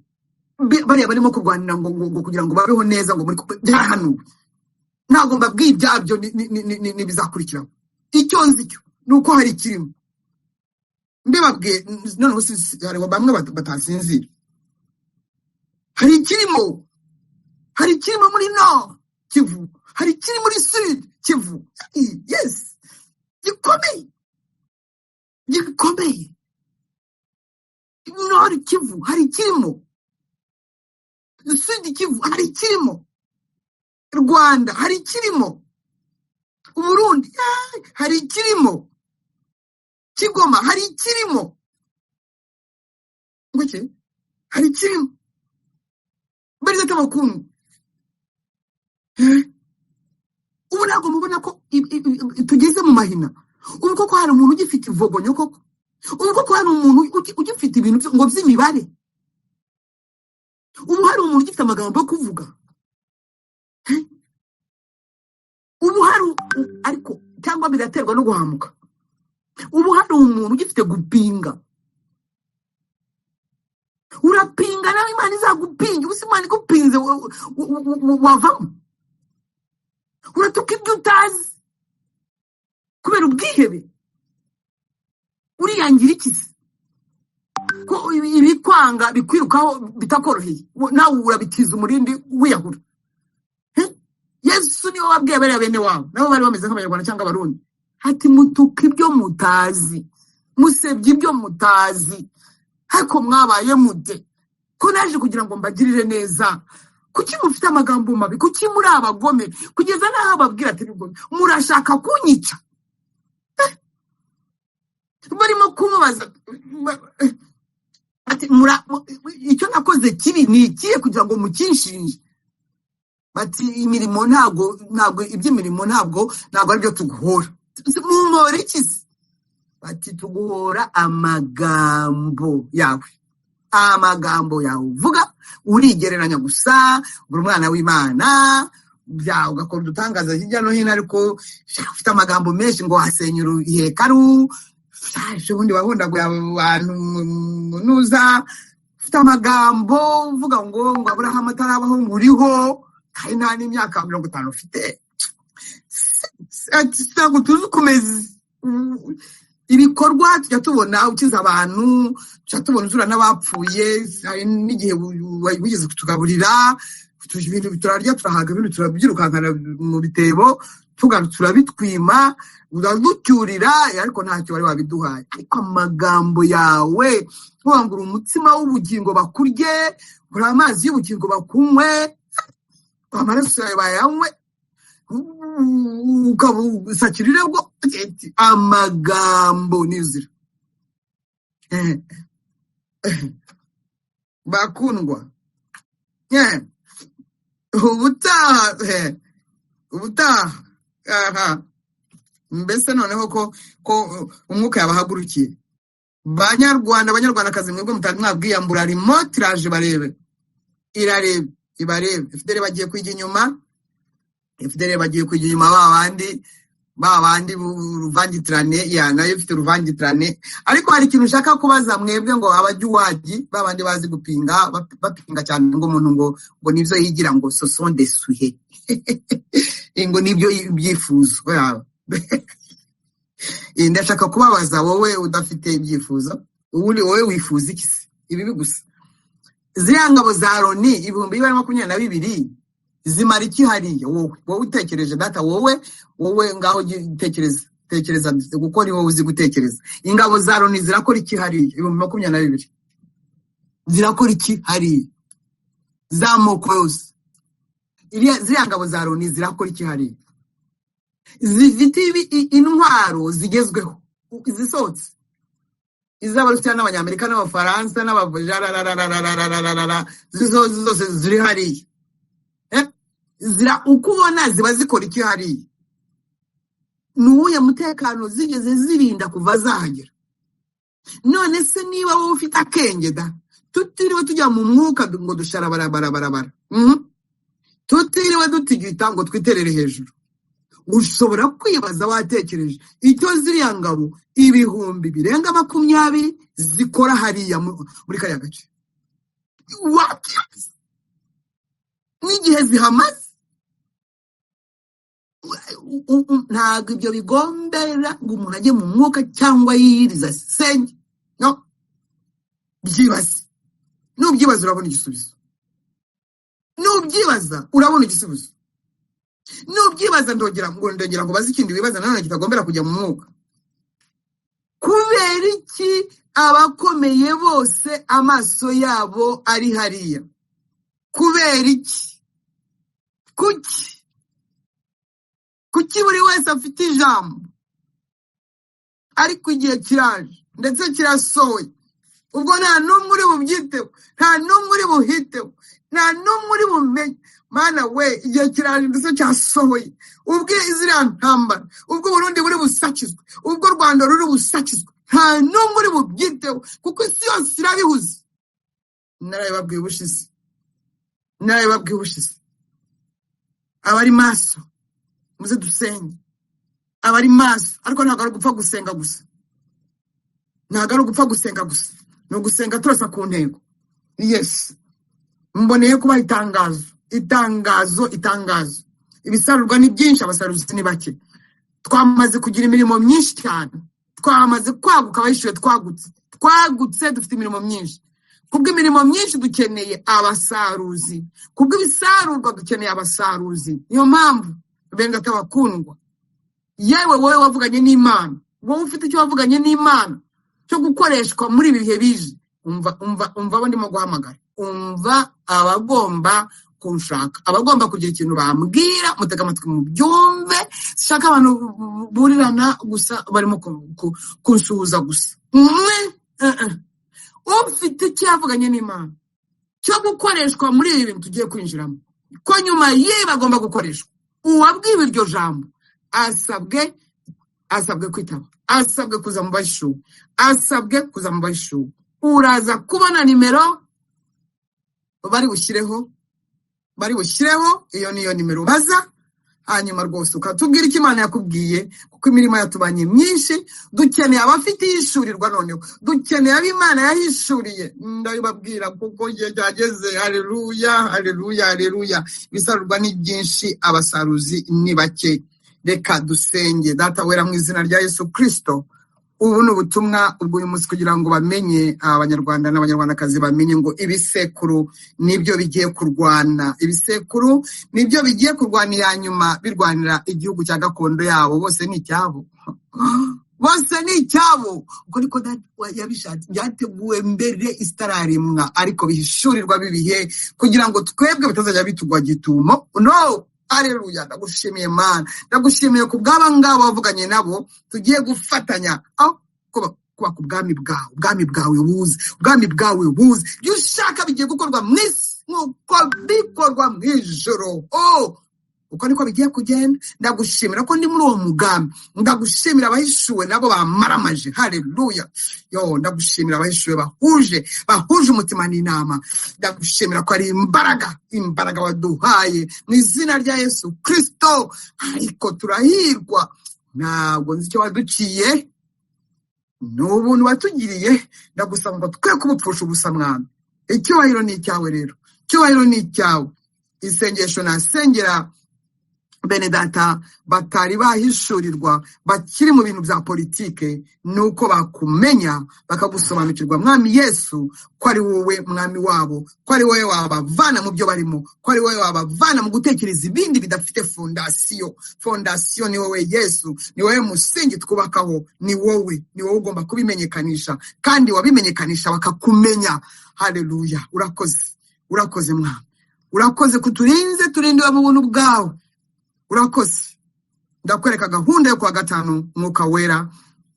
Bariya barimo kurwanira ngo kugira ngo babeho neza, ngo muri byarahanuwe. Ntabwo mbabwiye ibyabyo n'ibizakurikiraho. Icyo nzi cyo ni uko hari ikirimo. Mbibabwiye noneho, hari bamwe batasinzira. Hari ikirimo, hari ikirimo muri Nord Kivu, hari ikiri muri Sud Kivu, yes, gikomeye, gikomeye. Nord Kivu hari ikirimo, Sud Kivu hari ikirimo, Rwanda hari ikirimo, Uburundi hari ikirimo, Kigoma hari ikirimo, nguki hari ikirimo. Bariza abakungu, ubu ntabwo mubona ko tugeze mu mahina? Ubu koko hari umuntu ugifite ivogonyo koko? Ubu koko hari umuntu ugifite ibintu ngo by'imibare? Ubu hari umuntu ugifite amagambo yo kuvuga? Ubu hari ariko cyangwa biraterwa no guhamuka. Ubu hari umuntu ugifite gupinga? Urapinga nawe, Imana izagupinga. Ubu se Imana igupinze wavamo? Uratuka ibyo utazi kubera ubwihebe. Uriyangira iki se, ko ibikwanga bikwirukaho bitakoroheye? Nawe urabitiza umurindi wiyahura. Yesu niwe wabwiye bariya bene wabo, nabo bari bameze nk'Abanyarwanda cyangwa Abarundi, ati: "Mutuka ibyo mutazi, musebye ibyo mutazi, ariko mwabaye mute ko naje kugira ngo mbagirire neza? Kuki mufite amagambo mabi? Kuki muri abagome?" Kugeza n'aho ababwira ati: "Nubwo murashaka kunyica." Barimo kumubaza ati: "Icyo nakoze kibi ni ikihe kugira ngo mukinshinje?" Bati: "Imirimo ntabwo iby'imirimo ntabwo aribyo tuguhora. Mumpora iki se?" Bati: "Tuguhora amagambo yawe, amagambo yawe uvuga. Urigereranya gusa, uri umwana w'Imana bya ugakora udutangaza hirya no hino, ariko sha, ufite amagambo menshi ngo wasenyura ihekaru, sha, ejo bundi wahondaguye abantu nuza ufite amagambo uvuga ngo Aburahamu atarabaho ngo uriho, kandi nta n'imyaka 50 ufite." Ati: "Ntabwo tuzi uko umeze. Ibikorwa tujya tubona ukiza abantu, tujya tubona uzura n'abapfuye, hari n'igihe wigeze kutugaburira, ibintu turarya turahaga, ibintu turabyirukankana mu bitebo turabitwima, uraducyurira, ariko ntacyo wari wabiduhaye. Ariko amagambo yawe uvuga ngo uri umutsima w'ubugingo bakurye, uri amazi y'ubugingo bakunywe, amaraso yawe bayanywe, ukaba usakira irego." Amagambo n'inzira. Bakundwa, ubutaha, ubutaha aha mbese noneho ko umwuka yabahagurukiye. Banyarwanda, Banyarwandakazi, mwebwe mutari mwabwiyambura remote, iraje barebe, irarebe, ibarebe. FDLR bagiye kwijya inyuma, FDLR bagiye kwijya inyuma, ba bandi uruvangitirane ya nayo ifite uruvangitirane. Ariko hari ikintu ushaka kubaza mwebwe ngo abajya ba bandi bazi gupinga, bapinga cyane ngo umuntu ngo nibyo yigira, ngo ce sont des souhaits, ngo nibyo ibyifuzo. Ndashaka kubabaza wowe udafite ibyifuzo, ubundi wowe wifuza iki se? Ibibi gusa. Ziriya ngabo za Loni 2022 zimara iki hariya? Wowe utekereje data, wowe ngaho tekereza, tekereza, kuko ni wowe uzi gutekereza. Ingabo za Loni zirakora iki hariya? 2022 zirakora iki hariya, z'amoko yose? Ziriya ngabo za Loni zirakora iki hariya, zifite intwaro zigezweho izisohotse, iz'Abarusiya n'Abanyamerika n'Abafaransa n'Abajarararararararara zose ziri hariya? Zira uko ubona ziba zikora iki hariya? Ni uwuhe mutekano zigeze zirinda kuva zahagera? None se niba wowe ufite akenge da, tutiriwe tujya mu mwuka ngo dusharabarabarabarabara, tutiriwe dutigita ngo twiterere hejuru, ushobora kwibaza watekereje icyo ziriya ngabo ibihumbi birenga 20 zikora hariya muri kariya gace? Wakibaza n'igihe zihamaze. Ntabwo ibyo bigombera ngo umuntu ajye mu mwuka cyangwa yiyiriza senge. No byibaze, nubyibaza urabona igisubizo, nubyibaza urabona igisubizo, nubyibaza ndongera ngo baze ikindi wibaza nanone kitagombera kujya mu mwuka. Kubera iki abakomeye bose amaso yabo ari hariya? Kubera iki? Kuki? Kuki buri wese afite ijambo? Ariko igihe kiraje ndetse kirasohoye, ubwo nta n'umwe uri bubyiteho, nta n'umwe uri buhiteho, nta n'umwe uri bumenye. Mana we, igihe kiraje ndetse cyasohoye, ubwo ziriya ntambara, ubwo Burundi buri busakizwe, ubwo Rwanda ruri busakizwe, nta n'umwe uri bubyiteho, kuko isi yose irabihuze. Narabibabwiye ubushize, narabibabwiye ubushize. Abari maso muze dusenge, abari maso. Ariko ntabwo ari ugupfa gusenga gusa, ntabwo ari ugupfa gusenga gusa, ni ugusenga turasa ku ntego. Yes, mboneye kubaha itangazo, itangazo, itangazo. Ibisarurwa ni byinshi, abasaruzi ni bake. Twamaze kugira imirimo myinshi cyane, twamaze kwaguka, abahishuwe twagutse, twagutse, dufite imirimo myinshi. Kubw'imirimo myinshi dukeneye abasaruzi, kubw'ibisarurwa dukeneye abasaruzi. Niyo mpamvu benga atabakundwa, yewe wowe wavuganye n'Imana, wowe ufite icyo wavuganye n'Imana cyo gukoreshwa muri ibi bihe bije, umva, umva, umva abo ndimo guhamagara, umva abagomba kunshaka, abagomba kugira ikintu bambwira, mutega amatwi mubyumve. Shaka abantu burirana gusa barimo kunsuhuza gusa. Mwe ufite icyo yavuganye n'Imana cyo gukoreshwa muri ibi bintu tugiye kwinjiramo, ko nyuma y'ibi agomba gukoreshwa, uwabwiwe iryo jambo asabwe kwitaba, asabwe kuza mu bahishuwe, asabwe kuza mu bahishuwe. Uraza kubona nimero bari bushyireho, bari bushyireho, iyo niyo nimero baza, hanyuma rwose ukatubwira icyo Imana yakubwiye, kuko imirimo yatubanye myinshi. Dukeneye abafite ihishurirwa, noneho dukeneye abo Imana yahishuriye. Ndabibabwira kuko igihe cyageze. Haleluya, haleluya, haleluya. Ibisarurwa ni byinshi, abasaruzi ni bake. Reka dusenge. Data wera, mu izina rya Yesu Kristo, ubu ni ubutumwa ubw'uyu munsi kugira ngo bamenye, Abanyarwanda n'Abanyarwandakazi bamenye ngo ibisekuru nibyo bigiye kurwana, ibisekuru nibyo bigiye kurwana iya nyuma, birwanira igihugu cya gakondo yabo. Bose ni icyabo, bose ni icyabo. Uko niko Data yabishatse, byateguwe mbere isitararemwa, ariko bihishurirwa bibihe kugira ngo twebwe bitazajya bitugwa gitumo. No, aleluya. Ndagushimiye Mana, ndagushimiye ku bw'aba ngaba wavuganye nabo, tugiye gufatanya aho kuba ku bwami bwawe. Ubwami bwawe buze, ubwami bwawe buze, ibyo ushaka bigiye gukorwa mu isi nk'uko bikorwa mu ijuru. Oh, uko niko bigiye kugenda. Ndagushimira ko ndi muri uwo mugambi. Ndagushimira abahishuwe nabo bamaramaje. Haleluya. Yo, ndagushimira abahishuwe bahuje umutima n'inama. Ndagushimira ko ari imbaraga, imbaraga waduhaye mu izina rya Yesu Kristo. Ariko turahirwa, ntabwo nzi icyo waduciye, ni ubuntu watugiriye. Ndagusaba ngo twe kubupfusha ubusa, Mwami. Icyubahiro ni icyawe rero, icyubahiro ni icyawe. Isengesho nasengera bene data batari bahishurirwa, bakiri mu bintu bya politike, ni uko bakumenya bakagusobanukirwa, Mwami Yesu, ko ari wowe Mwami wabo, ko ari wowe wabavana mu byo barimo, ko ari wowe wabavana mu gutekereza ibindi bidafite fondasiyo. Fondasiyo ni wowe Yesu, ni wowe musingi twubakaho, ni wowe, ni wowe ugomba kubimenyekanisha, kandi wabimenyekanisha bakakumenya. Haleluya. Urakoze, urakoze Mwami, urakoze kuturinze, turindiwe mu buntu bwawe, urakoze. Ndakwereka gahunda yo kuwa gatanu, Mwuka Wera,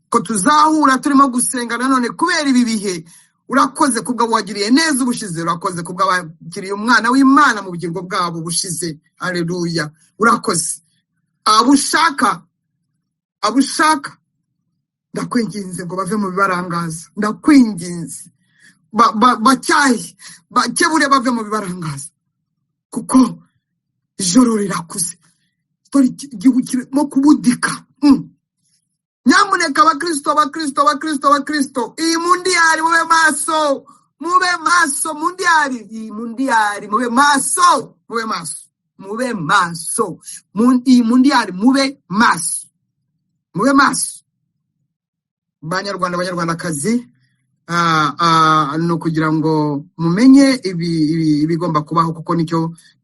ko tuzahura turimo gusenga nanone kubera ibi bihe. Urakoze kubwo wagiriye neza ubushize, urakoze kubwo abakiriye umwana w'Imana mu bugingo bwabo bushize. Haleluya, urakoze. Abushaka, abushaka, ndakwinginze ngo bave mu bibarangaza. Ndakwinginze bacyahe, bakebure, bave mu bibarangaza, kuko ijoro rirakuze. Dore igihu kirimo kubudika. Nyamuneka abakristo, abakristo, abakristo, abakristo, iyi mundiyari mube maso, mube maso. Mundiyari, iyi mundiyari mube maso, mube maso, mube maso. Iyi mundiyari mube maso, mube maso. Banyarwanda, Banyarwandakazi, Ni ukugira ngo mumenye ibigomba kubaho, kuko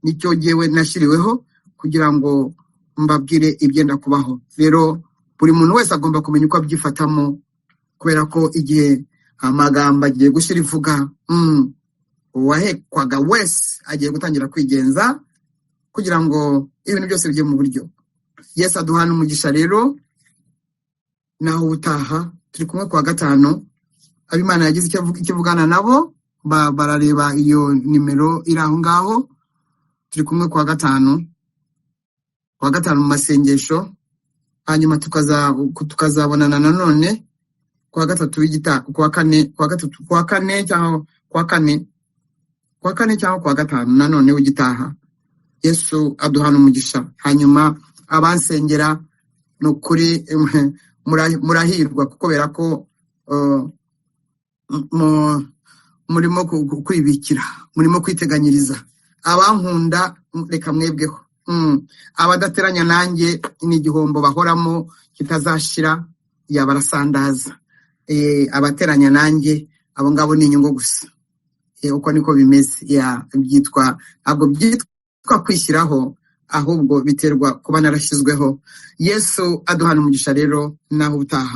nicyo jyewe nashyiriweho kugira ngo mbabwire ibyenda kubaho. Rero buri muntu wese agomba kumenya uko abyifatamo, kubera ko igihe amagambo agiye gushyira ivuga, uwahekwaga wese agiye gutangira kwigenza kugira ngo ibintu byose bijye mu buryo. Yesu aduhana umugisha. Rero naho ubutaha turi kumwe kuwa gatanu. Abimana yagize icyo ivugana nabo, barareba iyo nimero iri aho ngaho. Turi kumwe kuwa gatanu, kuwa gatanu mu masengesho, hanyuma tukazabonana nanone kuwa gatatu w'igita, kuwa kane, kuwa gatatu, kuwa kane cyangwa kuwa kane, kuwa kane cyangwa kuwa gatanu nanone w'igitaha. Yesu aduhana umugisha. Hanyuma abansengera, ni ukuri murahirwa, kubera ko murimo kwibikira, murimo kwiteganyiriza. Abankunda, reka mwebweho. Abadateranya nanjye ni igihombo bahoramo kitazashira, yabarasandaza. Abateranya nanjye abo ngabo ni inyungu gusa. Uko niko bimeze. Ya, byitwa, ntabwo byitwa kwishyiraho, ahubwo biterwa kuba narashyizweho. Yesu aduhana umugisha. Rero naho ubutaha.